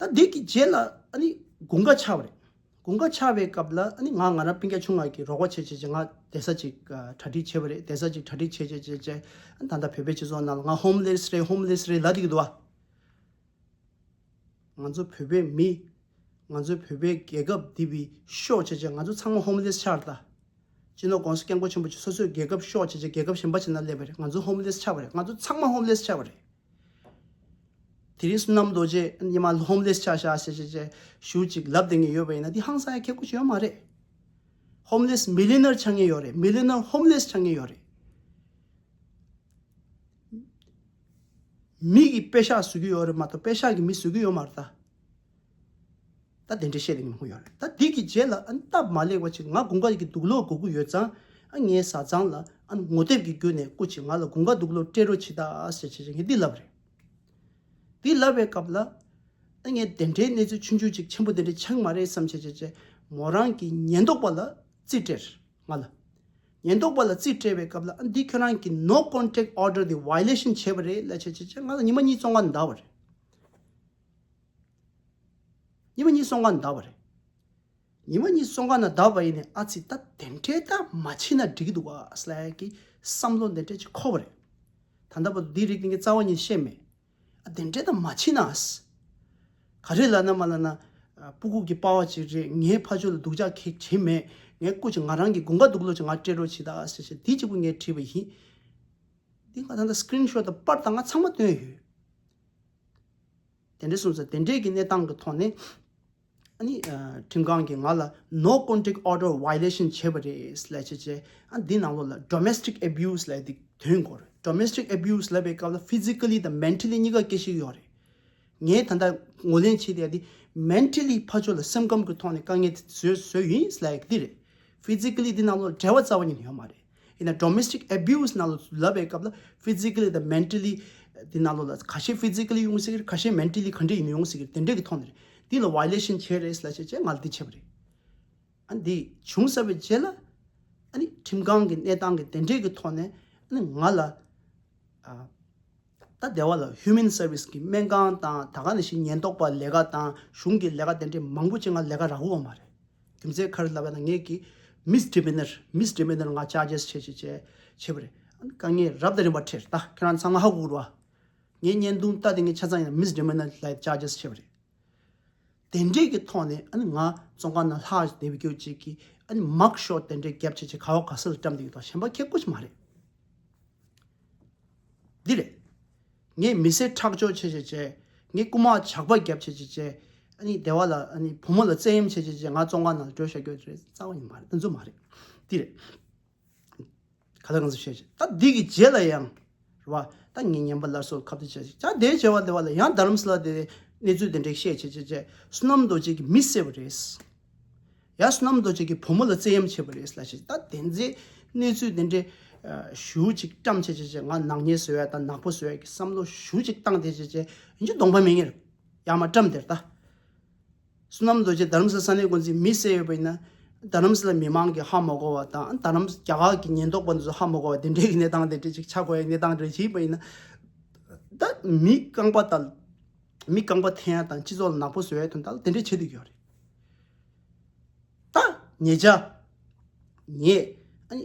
ད་འདི་གི་རྗེས་ལ་ཨ་ནི་དགུན་ཁ་ཆགས་པ་རེད། དགུན་ཁ་ཆགས་པའི་སྐབས་ལ་ཨ་ནི་ང་ང་རང་སྤུན་ཀྱག་ཆུང་ང་གི་རོགས་པ་བྱེད་བྱེད་བྱེད་ང་བསྡད་ས་ཅིག་གྲ་སྒྲིག་བྱས་པ་རེད། བསྡད་ས་ཅིག་གྲ་སྒྲིག་བྱས་བྱས་བྱས་བྱས་ཨ་ནི་ད་ལྟ་བོད་པའི་སྤྱི་ཚོགས་ནང་ལ་ང་ཧོམ་ལེ་སི་རེད། ཧོམ་ལེ་སི་རེད་ལབ་བསྡད་ཀྱི་འདུག་བ། ང་ཚོ་བོད་པའི་མི། ང་ཚོ་བོད་པའི་རྒྱལ་ཁབ་འདི་བི་ཤོག་བྱས་བྱས་ང་ཚོ་ཚང་མ་ཧོམ་ལེ་སི་ཆགས་རེད་ད། སྤྱི་ནོར་༸གོང་ས་༸སྐྱབས་མགོན་ཆེན་པོ་མཆོག་སོ་སོའི་རྒྱལ་ཁབ་ཤོག་བྱས་བྱས་རྒྱལ་ཁབ་གཞན་པ་ཅིག་ནང་སླེབས་པ་རེད། ང་ཚོ་ཧོམ་ལེ་སི་ཆགས་པ་རེད། ང་ཚོ་ཚང་མ་ཧོམ་ལེ་སི་ཆགས་པ་རེད། དེ་རིང་བསོད་ནམས་རྡོ་རྗེ་ཉི་མ་ཧོམ་ལེ་སི་ཆགས་ཤག་ཟེར་བྱས་བྱས་ཞུ་ཅིག་ལབ་བསྡད་མཁན་ཡོད་པ་ཡིན་ན་འདི་ཧང་སང་ཡ་ཁེ་ཁུ་ཞིག་ཡོད་མ་རེད། ཧོམ་ལེ་སི་མི་ལི་ནར་ཆགས་མཁན་ཡོད་རེད། མི་ལི་ནར་ཧོམ་ལེ་སི་ཆགས་མཁན་ཡོད་རེད། མི་གི་པེ་ཤག་བཟོ་གི་ཡོད་རེད་མ་གཏོགས་པེ་ཤག་གི་མི་བཟོ་གི་ཡོད་མ་རེད་ད། ད་དེ་འདྲ་བཤད་དེ་མང་པོ་ཡོད་རེད། ད་འདི་གི་རྗེས་ལ་ཨ་ནི་སྟབས་མ་ལེགས་པ་ཅིག་ང་དགུན་ཁ་གི་དུག་ལོག་དགོས་ཀྱི་ཡོད་ཙང་ཨ་ངའི་བཟའ་ཚང་ལ་ཨ་ནི་ངོ་དེབ་ཀྱི་བརྒྱུད་ནས་སྐུ་མཁྱེན་ང་ལ་དགུན་ཁ་དུག་ལོག་སྤྲད་རོགས་བྱེད་ད་ཟེར་བྱས་བྱས་ངས་འདི་ལབ་རེད། འདི་ལབ་པའི་སྐབས་ལ་ ཨ་ངས་དེ་འདྲའི་གནས་ཚུལ་ཆུང་ཆུང་ཅིག་ཆེན་པོ་དེ་འདྲ་ཆགས་མ་རེད་བསམ་བྱས་བྱས་བྱས་མོ་རང་གི་ཉེན་རྟོག་པ་ལ་རྩིས་སྤྲད། ང་ལ། ཉེན་རྟོག་པ་ལ་རྩིས་སྤྲད་པའི་སྐབས་ལ་ཨ་འདི་ཁྱོད་རང་གི་no contact order དེ་violation བྱས་པ་རེད་ལབ་བྱས་བྱས་བྱས་ང་ལ་ཉི་མ་གཉིས་བཙོན་ཁང་ནང་བསྡད་པ་རེད། ཉི་མ་གཉིས་བཙོན་ཁང་ནང་བསྡད་པ་རེད། ཉི་མ་གཉིས་བཙོན་ཁང་ནང་བསྡད་པ་ཡིན་ནའི་ཨ་ཙི་ད་དེ་འདྲའི་ད་མ་བྱེད་ན་འགྲིག་གི་འདུག་ག་ལབ་ཀྱི་བསམ་བློ་འདི་འདྲ་ཅིག་འཁོར་བ་རེད། ད་ལྟ་བར་དུ་འདིའི་རིགས་འདི་ངས་རྩ་བ་ཉིད་བཤད་མེད། ཨ་དེ་འདྲའི་ད་མ་བྱེད་ན་ཨ། ག་རེ་ལབ་ན་མ་ལབ་ན། ཨ་སྤུ་གུ་གི་པ་ཕ་ཅིག་རེད། ངའི་ཕ་ཆོས་ལ་སྡུག་ཅག་གང་ཡང་བྱེད་མེད། ངའི་སྐུ་མཁྱེན། ང་རང་གི་དགུན་ཁ་སྡུག་ལོ་ཅིག་ང་སྤྲད་རོགས་བྱེད་ད་ཟེར་བྱས་འདི་གཅིག་པུ་ངས་བྲིས་པ་ཡིན། འདི་ང་ད་ལྟ་screenshot དང་པར་དང་ང་ཚང་མ་བཏོན་ཡོད། དེ་འདྲ་སོང་ཙང་དེ་འདྲའི་གི་གནས་སྟངས་ཀྱི་ཐོག་ནས། ཨ་ནི་ཨ་ཁྲིམས་ཁང་གིས་ང་ལ་no contact order violation བྱས་པ་རེད་ལབ་བྱས་བྱས། ཨ་འདི་ནང་ལོགས་ལ་domestic abuse ལབ་དེ་ཐོན་གྱི་ཡོད་རེད། Domestic abuse ལབ་པའི་སྐབས་ལ་physically དང་mentally གཉིས་ཀ་སྐྱེ་བཞག་གི་ཡོད་རེད། ངས་ད་ལྟ་ངོས་ལེན་བྱས་བསྡད་ཡ་འདི་mentally ཕར་ཕྱོགས་ལ་སེམས་ཁམས་ཀྱི་ཐོག་ནས་དཀའ་ངལ་བཟོས་བཟོས་ཡིན་ལབ་ཡ་འདི་རེད། Physically འདི་ནང་ལོགས་འབྲེལ་བ་རྩ་བ་ཉིད་ནས་ཡོད་མ་རེད། ཡིན་ན་domestic abuse ནང་ལ་ལབ་པའི་སྐབས་ལ་physically དང་mentally འདི་ནང་ལོགས་ལ་ཁ་ཤས་physically ཡོང་སྲིད་ཀྱི་རེད། ཁ་ཤས་mentally ག་འདྲ་ཡིན་ཡོང་སྲིད་ཀྱི་རེད། དེ་འདྲ་གི་ཐོག་ནས་རེད། འདི་ལ་violation བྱས་རེད་ལབ་བྱས་བྱས་ང་ལ་འདི་བྱས་པ་རེད། ཨ་འདི་བྱུང་ཚར་བའི་རྗེས་ལ་ཨ་ནི་ཁྲིམས་ཁང་གི་གནས་སྟངས་ཀྱི་དེ་འདྲའི་གི་ཐོག་ནས་ཨ་ནི་ང་ལ་ཨ། ད་སྡེ་བ་ལ་human service གི་སྨན་ཁང་དང་ད་ག་ནང་བཞིན་ཉེན་རྟོག་པ་ལས་ཀ་དང་གཞུང་གི་ལས་ཀ་དེ་འདྲའི་མང་པོ་ཅིག་ང་ལས་ཀ་རག་གི་ཡོད་མ་རེད། རྒྱུ་མཚན་ག་རེ་ལབ་ན་ངས་ཀྱི་misdemeanor misdemeanor ང་charges བྱས་བྱས་བྱས་བྱས་པ་རེད། ཨ་ནི་དཀའ་ངལ་རབ་དང་རིམ་པ་འཕྲད། ད་ཁྱེད་རང་ཚང་མ་ཧ་གོ་གི་རེད་བ། ངའི་བརྙན་ཐུང་ལྟ་དེ་ངས་ཆ་ཚང་ཡིན་ན་misdemeanor ལ་charges བྱས་པ་རེད། དེ་འདྲས་ཀྱི་ཐོག་ནས་ཨ་ནི་ང་བཙོན་ཁང་ནང་ལྷག་བསྡད་པའི་རྒྱུ་ཅིག་གིས་ཨ་ནི་mug shot དེ་འདྲས་བརྒྱབ་བྱས་བྱས་ག་བ་ག་ས་ལ་བཀྲམ་བསྡད་ཡོད་དོ། གཞན་པ་ཁྱད་ཀུ་ཅིག་མ་རེད། འདི་རེད། ངས་མི་སེར་ཁྲག་སྦྱོར་བྱས་བྱས་བྱས། ངས་རྐུ་མ་ཇག་པ་བརྒྱབ་བྱས་བྱས་བྱས། ཨ་ནི་སྡེ་བ་ལ་ཨ་ནི་བུ་མོ་ལ་བཙན་གཡེམ་བྱས་བྱས་བྱས་ང་བཙོན་ཁང་ནང་ལ་འགྲོ་བཞག་རྒྱུ་རེད། རྩ་བ་ཉིད་མ་རེད། དེ་ཚོ་མ་རེད། འདི་རེད། ག་ལ་གང་ཟེར་བཤད་བྱས། ད་འདི་གི་རྗེས་ལ་ཡང་། རེད་བ། ད་ངས་ཉན་པ་སླར་གསོ་ཁ་བརྡ་བྱས་བྱས། ད་དེའི་རྗེས་བ་དེ་བ་ལ་ཡང་རྡ་རམ་ས་ལ་དེ་གནས་ཚུལ་དེ་འདྲས་བཤད་བྱས་བྱས་བྱས། བསོད་ནམས་རྡོ་རྗེ་གིས་མི་བསད་པ་རེད། ཡང་བསོད་ནམས་རྡོ་རྗེ་གིས་བུ་མོ་ལ་བཙན་གཡེམ་བྱས་པ་རེད་ལབ་བྱས། ད་དེ་ཚོའི་གནས་ཚུལ་དེ་འདྲས་ཞུ་ཅིག་བཀྲམ་བྱས་བྱས་བྱས། ང་ནག་ཉེས་བཟོ་ཡ་དང་ནག་པོ་བཟོ་ཡ་གི་བསམ་བློ་ཞུ་ཅིག་བཏང་དེ་བྱས་བྱས། ཡིན་གཅིག་གདོང་པ་མི་ངེར་ཡར་མར་བཀྲམ་དེར་ད། བསོད་ནམས་རྡོ་རྗེ་རྡ་རམ་ས་ས་གནས་འགོ་འཛིན་མི་བསད་ཡོད་པ་ཡིན་ན། རྡ་རམ་ས་ལ་མི་མང་གིས་ཧ་མ་གོ་བ་དང་། རྡ་རམ་ས་རྒྱ་གར་གྱི་ཉེན་རྟོག་པ་འདི་ཚོ་ཧ་མ་གོ་བ་དེ་འདྲའི་གི་གནས་སྟངས་དེ་འདྲ་ཅིག་ཆགས་དགོས་ཡ་གནས་སྟངས་དེ་འདྲ་ཅིག་ཡིན་པ་ཡིན་ན། ད་མི་རྐང་པ་དང་། མི་རྐང་པ་འཐེན་ཡ་དང་སྤྱི་ཚོགས་ལ་ནག་པོ་བཟོ་ཡ་དོན་དག་ལ་དེ་འདྲ་བྱེད་དུ་ཡོད་རེད། ད་ཉེ་ཆར། ངས་ཨ་ནི་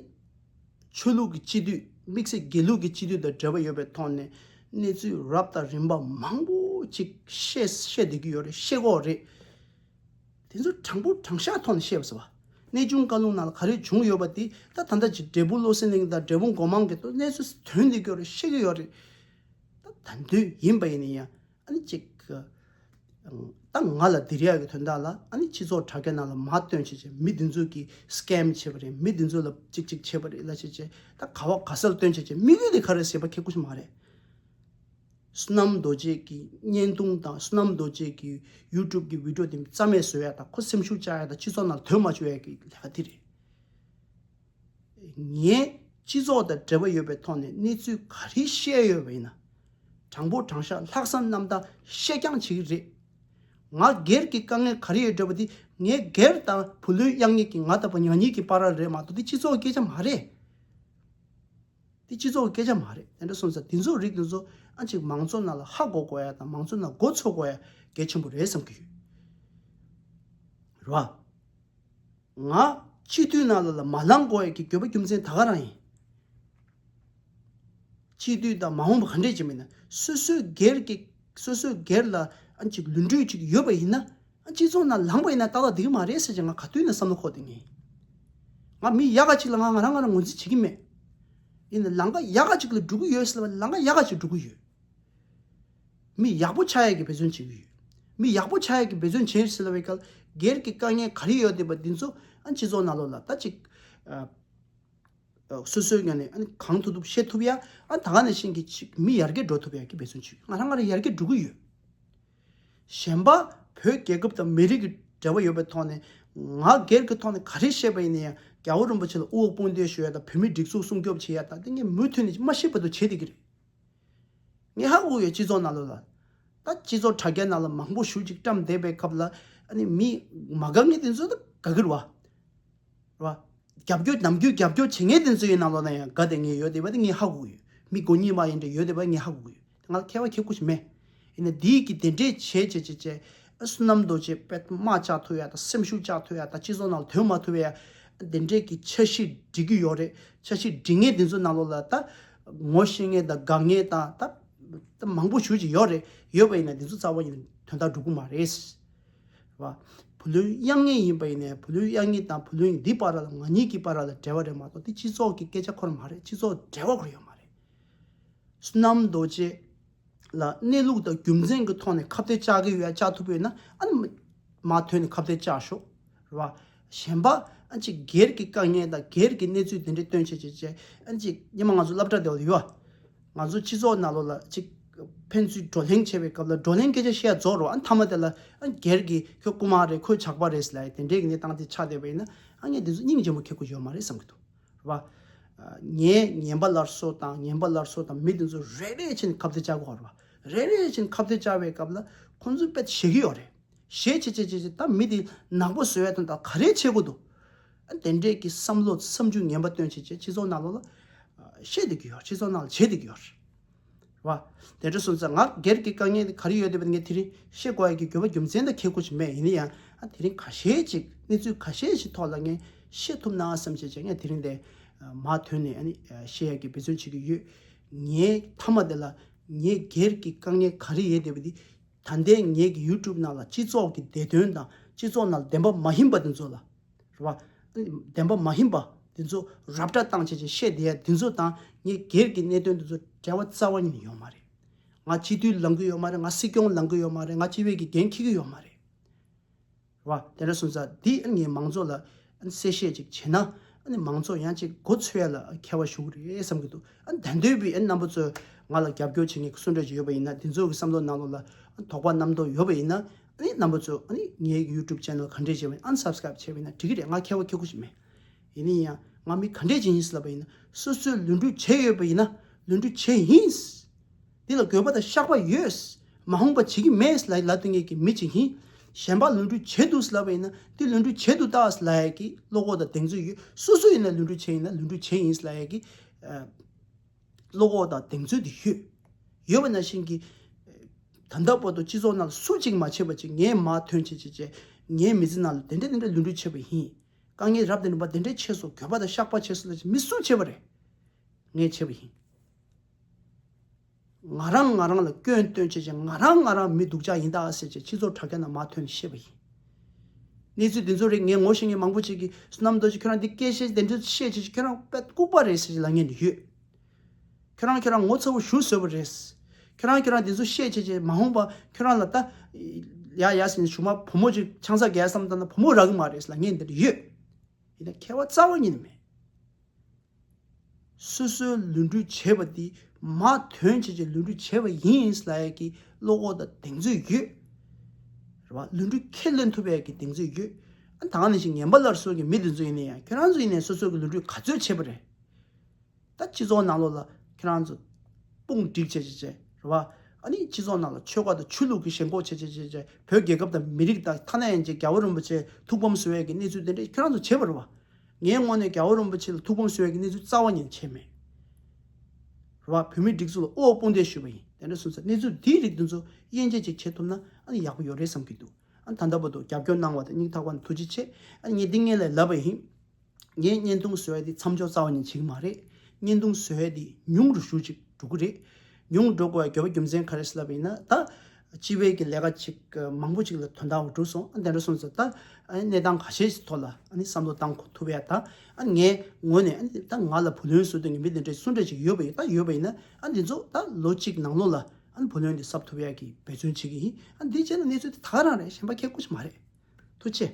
ཆོས་ལུགས་ཀྱི་སྤྱི་འཐུས། དམིགས་བསལ་དགེ་ལུགས་ཀྱི་སྤྱི་འཐུས་དང་འབྲེལ་བ་ཡོད་པའི་ཐོག་ནས་གནས་ཚུལ་རབ་དང་རིམ་པ་མང་པོ་ཅིག་བཤད་བཤད་བསྡད་ཀྱི་ཡོད་རེད། བཤད་ཀྱི་ཡོད་རེད། དེ་ཚོ་དྲང་པོ་དྲང་བཞག་ཐོག་ནས་བཤད་པ་ཟེར་བ། གནས་ཆུང་བཀའ་ལུང་ནང་ལ་ག་རེ་བྱུང་ཡོད་པ་དེ་ད་ད་ལྟ་ཅིག་འབྲས་སྤུངས་བློ་གསལ་གླིང་དང་འབྲས་སྤུངས་སྒོ་མང་གི་ཐོག་གནས་ཚུལ་ཐོན་བསྡད་ཀྱི་ཡོད་རེད། བཤད་ཀྱི་ཡོད་རེད། ད་ད་དུང་ཡིན་པ་ཡིན་ན་ཡང་། ཨ་ནི་གཅིག་ད་ང་ལ་འདིར་ཡག་གི་དོན་དག་ལ་ཨ་ནི་སྤྱི་ཚོགས་དྲ་རྒྱ་ནང་ལ་མར་བཏོན་བྱས་བྱས། མི་འདི་ཚོ་གིས་scam བྱས་པ་རེད། མི་འདི་ཚོ་ལ་གཅིག་གཅིག་བྱས་པ་རེད་ལབ་བྱས་བྱས། ད་ག་བ་ག་ས་ལ་བཏོན་བྱས་བྱས། དམིགས་ཡུལ་དེ་ག་རེ་ཟེར་བ་ཁྱད་ཀུ་ཅིག་མ་རེད། བསོད་ནམས་རྡོ་རྗེ་གི་བརྙན་ཐུང་དང་བསོད་ནམས་རྡོ་རྗེ་གི་YouTube གི་video དེ་རྩ་མེད་བཟོ་ཡ་དང་། ཁོ་སེམས་ཤུགས་བཅག་ཡ་དང་། སྤྱི་ཚོགས་ནང་ལ་དོན་མ་བྱུང་ཡ་གི་ལས་ཀ་དེ་རེད། ངས་སྤྱི་ཚོགས་དང་འབྲེལ་བ་ཡོད་པའི་ཐོག་ནས་གནས་ཚུལ་ག་རེ་བཤད་ཡོད་པ་ཡིན་ན། དྲང་པོ་དྲང་བཞག་ལྷག་བསམ་རྣམ་དག་བཤད་རྐྱང་བྱེད་ཀྱི་རེད། ང་སྒེར་གྱི་དཀའ་ངལ་ག་རེ་ཡོད་འདྲ་བ་དེ་ངས་སྒེར་དང་བུ་ལོན་གཡར་མཁན་གྱི་ང་ལྟ་བུ་ང་གཉིས་ཀྱི་བར་རེད་མ་གཏོགས་དེ་སྤྱི་ཚོགས་སྐད་ཆ་མ་རེད། དེ་སྤྱི་ཚོགས་སྐད་ཆ་མ་རེད། དེ་འདྲ་སོང་ཙང་དེ་ཚོ་རིགས་དེ་ཚོ་ཨ་ཅིག་མང་ཚོགས་ནང་ལ་ཧ་གོ་དགོས་ཡ་དང་། མང་ཚོགས་ནང་མགོ་ཚོས་དགོས་ཡ་གལ་ཆེན་པོ་རེད་བསམ་གྱི་ཡོད། རེད་བ། ང་སྤྱི་འཐུས་ནང་ལ་ལ་མ་ལངས་དགོས་ཡ་གི་དགོས་པ་རྒྱུ་མཚན་ད་ག་རང་ཡིན། སྤྱི་འཐུས་དང་མ་འོངས་པ་ག་འདྲས་ཅིག་མིན་ན། སོ་སོའི་སྒེར་གྱི་སོ་སོའི་སྒེར་ལ་ཨ་ཅིག་ལུས་འབྲེལ་ཅིག་ཡོད་པ་ཡིན་ན། ཨ་སྤྱི་ཚོགས་ནང་ལངས་པ་ཡིན་ན་ཏག་ཏག་འགྲིག་གི་མ་རེད་ཟེར་ཅིག་ང་ག་དུས་ནས་བསམ་བློ་འཁོར་བསྡད་མཁན་ཡིན། ང་མི་ཡག་ག་ཅིག་ལ་ང་ང་རང་ང་རང་ངོས་འཛིན་བྱེད་ཀྱི་མེད། ཡིན་ན་ལམ་ཁ་ཡག་ག་ཅིག་ལ་འགྲོ་གི་ཡོད་ཟེར་ལ་ལམ་ཁ་ཡག་ག་ཅིག་འགྲོ་གི་ཡོད། མི་ཡག་པོ་ཆགས་ཡས་ཀྱི་འབད་བརྩོན་བྱེད་ཀྱི་ཡོད། མི་ཡག་པོ་ཆགས་ཡས་ཀྱི་འབད་བརྩོན་བྱེད་ཟེར་ལབ་པའི་སྐབས་སྒེར་གྱི་དཀའ་ངལ་ག་རེ་ཡོད་བསྡད་པ་འདི་ཚོ་ཨ་སྤྱི་ཚོགས་ནང་ལོགས་ལ་ད་ཅིག་ཨ། སོ་སོའི་ངོས་ནས་ཨ་ནི་གང་ཐུབ་ཐུབ་བཤད་ཐུབ་ཡ། ཨ་ད་ག་ནང་བཞིན་གྱི་ཅིག་མི་ཡར་རྒྱས་འགྲོ་ཐུབ་ཡ་གི་འབད་བརྩོན་བྱེད། ང་རང་ང་རང་ཡར་རྒྱས་འགྲོ་གི་ཡོད། གཞན་པ་བོད་རྒྱལ་ཁབ་དང་མི་རིགས་ཀྱི་འབྲེལ་བ་ཡོད་པའི་ཐོག་ནས་ང་སྒེར་གྱི་ཐོག་ནས་ག་རེ་བཤད་པ་ཡིན་ན་ཡང་རྒྱལ་བ་རིན་པོ་ཆེ་ལ་དབུ་འོག་དཔུང་འདེགས་ཞུ་ཡ་དང་། བོད་མིའི་སྒྲིག་འཛུགས་སྲུང་སྐྱོབ་བྱེད་ཡ་དང་། དེ་ངས་མུ་མཐུད་ནས་མ་ཤི་བར་དུ་བྱེད་བསྡད་ཀྱི་རེད། ངས་ཧ་གོ་ཡོད། སྤྱི་ཚོགས་ནང་ལོགས་ལ་ ད་སྤྱི་ཚོགས་དྲ་རྒྱ་ནང་ལ་མང་པོ་ཞེ་ཅིག་བཀྲམ་བསྡད་པའི་སྐབས་ལ་ཨ་ནི་མི་མ་དགའ་མཁན་དེ་ཚོ་ད་དགའ་གི་རེད་བ། རེད་བ། རྒྱབ་སྐྱོར་ནམ་རྒྱུན་རྒྱབ་སྐྱོར་བྱེད་མཁན་དེ་ཚོ་ཡི་ནང་ལོགས་ན་ཡང་དགའ་བསྡད་མཁན་ཡོད་བསྡད་པ་དེ་ངས་ཧ་གོ་གི་ཡོད། མི་མགོ་གཉིས་མ་ཡིན་འདྲ་ཡོད་བསྡད་པ་ངས་ཧ་གོ་གི་ཡོད། ང་ལ་ཁྱད་པར་ཁྱད་ཁུ་ཞིག་མེད། ཡིན་ན་འདིའི་གི་དེ་འདྲས་བྱས་བྱས་བྱས་བྱས་བསོད་ནམས་རྡོ་རྗེ་དཔེ་དམག་བཅག་ཐུབ་ཡ་དང་སེམས་ཤུགས་བཅག་ཐུབ་ཡ་དང་སྤྱི་ཚོགས་ནང་ལ་དོན་མ་ཐུབ་ཡ་དེ་འདྲས་ཀྱི་འཆར་གཞི་སྒྲིག་གི་ཡོད་རེད། འཆར་གཞི་སྒྲིག་མཁན་དེ་ཚོ་ནང་ལོགས་ལ་ད་ངོ་ཤེས་མཁན་དང་དགའ་མཁན་དང་ད་ད་མང་པོ་ཞེ་ཅིག་ཡོད་རེད། ཡོད་པ་ཡིན་ན་དེ་ཚོ་རྩ་བ་ཡིན་དོན་དག་འགྲུབ་གི་མ་རེད། བ། བུ་ལོན་གཡར་མཁན་ཡིན་པ་ཡིན་ནའི་བུ་ལོན་གཡར་མཁན་དང་བུ་ལོན་འདི་བར་ལ་ང་གཉིས་ཀྱི་བར་ལ་འབྲེལ་བ་རེད་མ་གཏོགས་དེ་སྤྱི་ཚོགས་ཀྱི་སྐད་ཆ་ཁོ་རང་མ་རེད། སྤྱི་ཚོགས་འབྲེལ་བ་ཁོ་རང་ཡོད་མ་རེད། བསོད་ནམས་རྡོ་རྗེ་ལ་གནས་ལུགས་དང་རྒྱུ་མཚན་གྱི་ཐོག་ནས་ཁ་གཏད་བཅག་གི་ཡོད་ཡ་བཅག་ཐུབ་པ་ཡིན་ན་ཨ་ནི་མ་མ་ཐོན་ནས་ཁ་གཏད་བཅག་ཤོག་རེད་བ། གཞན་པ་ཨ་ཅིག་སྒེར་གྱི་དཀའ་ངལ་དང་སྒེར་གྱི་གནས་ཚུལ་དེ་འདྲ་སྟོན་བྱེད་བྱེད་བྱེད་ཨ་ཅིག་ཉི་མ་ང་ཚོ་སློབ་གྲྭ་དེ་བ་ལ་ཡོད་བ། ང་ཚོ་སྤྱི་ཚོགས་ནང་ལོགས་ལ་ཅིག་ཕན་ཚུན་བགྲོ་གླེང་བྱེད་པའི་སྐབས་ལ་བགྲོ་གླེང་སྐད་ཆ་བཤད་རྫོགས་རོགས་ཨ་མཐའ་མ་དེ་ལ་ཨ་སྒེར་གྱི་ཁྱོད་རྐུ་མ་རེད་ཁོས་ཇག་པ་རེད་ཟེར་ལབ་ཡ་དེ་འདྲའི་གནས་སྟངས་དེ་ཆགས་བསྡད་པ་ཡིན་ན་ཨ་ངས་དེ་ཚོ་སྙིང་རྗེ་མོ་ཁེགས་དགོས་ཡོད་མ་རེད་བསམ་གྱི་འདུག་རེད་བ། ངའི་ངན་པ་སླར་གསོ་དང་ངན་པ་སླར་གསོ་དང་མི་དེ་ཚོ་རེ་རེ་བཞིན་ཁ་གཏད་བཅག་དགོས་རེད་བ། རེ་རེ་བཞིན་ཁ་གཏད་བཅག་པའི་སྐབས་ལ་ཁོང་ཚོས་དཔེ་ཞེད་ཀྱི་ཡོད་རེད། ཞེད་ཆེ་ཆེ་ཆེ་ཆེ་ད་མི་དེ་ནག་པོ་བཟོ་ཡ་དོན་དག་ག་རེ་བྱེད་དགོས་འདུག་ཨ་དེ་འདྲས་ཀྱི་བསམ་བློ་བསམ་ཚུལ་ངན་པ་སྟོན་བྱེད་བྱེད་སྤྱི་ཚོགས་ནང་ལོགས་ལ་ཨ་བཤད་བསྡད་ཀྱི་ཡོད། སྤྱི་ཚོགས་ནང་ལ་བྱེད་བསྡད་ཀྱི་ཡོད་རེད་བ། དེ་འདྲ་སོང་ཙང་ང་སྒེར་གྱི་དཀའ་ངལ་དེ་ག་རེ་ཡོད་བསྡད་པ་དེ་ངས་དེ་རིང་བཤད་དགོས་ཡ་གི་དགོས་པ་རྒྱུ་མཚན་དང་ཁེ་ཁོ་ཅིག་མེད། ཡིན་ན་ཡང་ཨ་དེ་རིང་ཁ་ཤས་ཅིག་གནས་ཚུལ་ཁ་ཤས་ཤིག་ཐོག་ལ་ངས་བཤད་ཐུབ་ན་བསམ་བྱས་བྱས་ངས་དེ་རིང་དེ་མར་ཐོན་ནས་ཨ་ནི་བཤད་ཡ་གི་འབད་བརྩོན་བྱེད་ཀྱི་ཡོད། ངའི་མཐའ་མ་དེ་ལ་ངའི་སྒེར་གྱི་དཀའ་ངལ་ག་རེ་ཡོད་བསྡད་པ་དེ། ད་ལྟའི་ངེད་ཀྱི་ཡུ་ཊུབ་ནང་ལ་སྤྱི་ཚོགས་ཀྱི་བདེ་དོན་དང་སྤྱི་ཚོགས་ནང་ལ་བདེན་པ་མ་ཡིན་པ་དེ་ཚོ་ལ་རེད་བ། བདེན་པ་མ་ཡིན་པ་དེ་ཚོ་རབ་བཀྲ་བཏང་བྱས་བྱས་བཤད་བསྡད་ཡ་དེ་ཚོ་དང་ངེད་སྒེར་གྱི་གནད་དོན་དེ་ཚོ་འབྲེལ་བ་རྩ་བ་ཉིད་ནས་ཡོད་མ་རེད། ང་སྤྱི་འཐུས་ལངས་གི་ཡོད་མ་རེད། ང་སྲིད་སྐྱོང་ལངས་གི་ཡོད་མ་རེད། ང་སྤྱི་བའི་གི་འགན་འཁྱེར་གི་ཡོད་མ་རེད། རེད་བ། དེ་འདྲ་སོང་ཙང་འདི་ཨ་ནི་ངས་མང་ཚོགས་ལ་ཨ་ནི་གསལ་བཤད་ཅིག་བྱས་ན་ཨ་ནི་མང་ཚོགས་ཡང་ཅིག་མགོ་ཚོས་ཡ་ལ་ཁྱད་པར་ཞུ་གི་རེད་བསམ་གྱི་འདུག་ཨ་ནི་ད་འདོད་པའི་ཨ་ནི་རྣམ་པ་ཚོས་ང་ལ་རྒྱབ་སྐྱོར་བྱེད་མཁན་གྱི་སུ་འདྲ་ཅིག་ཡོད་པ་ཡིན་ན་དེ་ཚོ་གི་བསམ་བློ་ནང་ལོགས་ལ་ཨ་ནི་དོགས་པ་རྣམ་རྟོག་ཡོད་པ་ཡིན་ན་ཨ་ནི་རྣམ་པ་ཚོས་ཨ་ནི་ངའི་ཡུ་ཊུབ་ཆེ་ནལ་ག་འདྲས་བྱས་པ་ཡིན་ཨན་སབ་སི་ཀ་རབ་བྱས་པ་ཡིན་ན་འགྲིག་གི་རེད། ང་ཁྱད་པར་ཁྱད་ཁུ་ཞིག་མེད། ཡིན་ན་ཡང་ང་མི་ག་འདྲས་ཅིག་ཡིན་ཟེར་ལབ་པ་ཡིན་ན་སོ་སོས་ལུས་འབྲེལ་བྱས་ཡོད་པ་ཡིན་ན་ལུས་འབྲེལ་བྱས་ཡིན། འདི་ལ་དགོས་པ་དང་བཤགས་པ་ཡོད། མ་འོངས་པ་བྱེད་ཀྱི་མེད་ལབ་ལབ་སྡོད་མཁན་གྱི་མི་ཅིག་ཡིན། གཞན་པ་ལུས་འབྲེལ་བྱས་འདུག་ལབ་པ་ཡིན་ན་འདི་ལུས་འབྲེལ་བྱས་འདུག་ད་ལབ་ཡ་གི་བློ་ཁོག་དང་གདེང་ཚོད་ཡོད། སོ་སོ་ཡིན་ན་ལུས་འབྲེལ་བྱས་ཡིན་ན་ལུས་འབྲེལ་བྱས་ཡིན་ལབ་ཡ་གི་ཨ་བློ་ཁོག་དང་གདེང་ཚོད་དེ་ཡོད། ཡོད་པ་ནང་བཞིན་གྱི་ད་ལྟ་བར་དུ་སྤྱི་ཚོགས་ནང་ལ་སུ་གཅིག་མ་བྱས་པ་ཅིག་ངས་མར་ཐོན་བྱས་བྱས་བྱས་ངའི་མི་ཚེ་ནང་ལ་དེ་འདྲ་དེ་འདྲ་ལུས་འབྲེལ་བྱས་པ་ཡིན། དཀའ་ངལ་རབ་དང་རིམ་པ་དེ་འདྲ་ཆེ་སོང་། དགོས་པ་དང་བཤགས་པ་ཆེ་སོང་ལབ་ཅིག་མི་སུ་བྱས་པ་རེད། ངས་བྱས་པ་ཡིན། ང་རང་ང་རང་ལ་སྐྱོན་སྟོན་བྱས་བྱས་ང་རང་ང་རང་མི་སྡུག་ཅག་ཡིན་ད་ཟེར་བྱས་སྤྱི་ཚོགས་དྲ་རྒྱ་ནང་མར་ཐོན་ནས་བཤད་པ་ཡིན། གནས་ཚུལ་འདི་ཚོ་རེད། ངས་ངོ་ཤེས་མཁན་མང་པོ་ཅིག་གིས་བསོད་ནམས་རྡོ་རྗེ་ཁྱོད་རང་འདི་སྐད་བཤད་དེ་འདྲ་བཤད་བྱས་བྱས་ཁྱོད་རང་དཔེ་ལྐུགས་པ་རེད་ཟེར་བྱས་ལབ་མཁན་འདི་ཡོད། ཁྱོད་རང་ཁྱོད་རང་ངོ་ཚ་བོ་ཞེ་པོ་བཟོས་པ་རེད། ཁྱོད་རང་ཁྱོད་རང་འདི་ཚོ་བཤད་བྱས་བྱས་མ་འོངས་པ་ཁྱོད་རང་ལ་ད་ཡ་ཡ་ཟེར་ནས་གཞུག་མ་བུ་མོ་ཅིག་ཆང་ས་རྒྱག་བསམ་བཏང་ན་བུ་མོ་རག་གི་མ་རེད་ལབ་མཁན་འདི་འདྲ་ཡོད། ཡིན་ན་ཁྱད་པར་རྩ་བ་ཉིད་ནས་མེད། སོ་སོའི་ལུས་འབྲེལ་བྱས་པ་འདི་མར་ཐོན་བྱས་བྱས་ལུས་འབྲེལ་བྱས་པ་ཡིན་ལབ་ཡ་གི་བློ་ཁོག་དང་གདེང་ཚོད་ཡོད། རེད་བ། ལུས་འབྲེལ་ཁས་ལེན་ཐུབ་ཡ་གི་གདེང་ཚོད་ཡོད། ཨ་ད་ག་ནང་བཞིན་ངན་པ་སླར་གསོ་གི་མི་འདི་ཚོ་ཡིན་ན་ཡང་ཁྱོད་རང་ཚོ་ཡིན་ནའི་སོ་སོ་གི་ལུས་འབྲེལ་ག་ཚོད་བྱས་པ་རེད། ད་སྤྱི་ཚོགས་ནང་ལོགས་ལ་ཁྱེད་རང་ཚོ་དཔུང་སྒྲིག་བྱས་བྱས་བྱས་རེད་བ། ཨ་ནི་སྤྱི་ཚོགས་ནང་ལ་ཆོལ་ཁ་དང་ཆོས་ལུགས་ཀྱི་ཞེན་ཁོག་བྱས་བྱས་བྱས་བྱས་བོད་རྒྱལ་ཁབ་དང་མི་རིགས་དང་ཐ་ན་ཡང་ཅིག་རྒྱལ་བ་རིན་པོ་ཆེ་ཐུགས་ཕམ་བཟོ་ཡས་ཀྱི་གནས་ཚུལ་དེ་འདྲ་ཁྱེད་རང་ཚོ་བྱས་པ་རེད་བ། ངའི་ངོས་ནས་རྒྱལ་བ་རིན་པོ་ཆེ་ལ་ཐུགས་ཕམ་བཟོ་ཡས་ཀྱི་གནས་ཚུལ་རྩ་བ་ཉིད་ནས་བྱས་མེད། རེད་བ། བོད་མིའི་སྒྲིག་འཛུགས་ལ་དབུ་འཕང་དཔུང་འདེགས་ཞུས་པ་ཡིན། དེ་འདྲ་སོང་ཙང་གནས་ཚུལ་འདིའི་རིགས་འདི་ཚོ་དབྱེ་འབྱེད་ཅིག་བྱེད་ཐུབ་ན་ཨ་ནི་ཡག་པོ་ཡོད་རེད་བསམ་གྱི་འདུག་ཨ་ད་ལྟ་བར་དུ་རྒྱབ་སྐྱོར་གནང་བ་དང་སྙིང་ཐག་པ་ནས་ཐུགས་རྗེ་ཆེ། ཨ་ངས་འདི་སྔོན་ལ་ལབ་པ་ཡིན། ངས་བརྙན་ཐུང་བཟོ་ཡ་འདི་མཚམས་འཇོག་རྩ་བ་ཉིད་བྱེད་ཀྱི་མ་རེད། བརྙན་ཐུང་བཟོ་ཡ་འདི་ཉུང་རུ་ཞེ་ཅིག་འགྲོ་གི་རེད། ཉུང་འགྲོ་དགོས་པའི་དགོས་པ་རྒྱུ་མཚན་ག་རེ་ཟེར་ལབ་པ་ཡིན་ན་ད། སྤྱི་པའི་གི་ལས་ཀ་ཅིག་མང་པོ་ཅིག་ལ་དོན་དག་འགྲོ་སོང་། ཨ་དེ་འདྲ་སོང་ཙང་ད་ཨ་གནས་སྟངས་ཁ་ཤས་ཤིག་ཐོག་ལ་ཨ་ནི་བསམ་བློ་བཏང་ཐུབ་ཡ་ད། ཨ་ངའི་ངོས་ནས་ཨ་ནི་ད་ང་ལ་བུ་ལོན་བཟོ་འདོད་མཁན་མི་དེ་འདྲ་སུ་འདྲ་ཅིག་ཡོད་པ་ཡིན་ད་ཡོད་པ་ཡིན་ན་ཨ་འདི་ཚོ་ད་ལོ་གཅིག་ནང་ལོགས་ལ་ཨ་ནི་བུ་ལོན་འདི་གསབ་ཐུབ་ཡ་གི་འབད་བརྩོན་བྱེད་ཀྱི་ཡིན། ཨ་འདི་བྱས་ན་གནས་ཚུལ་དེ་ད་ག་རང་རེད། གཞན་པ་ཁྱད་ཁུ་ཞིག་མ་རེད། ཐུགས་རྗེ་ཆེ།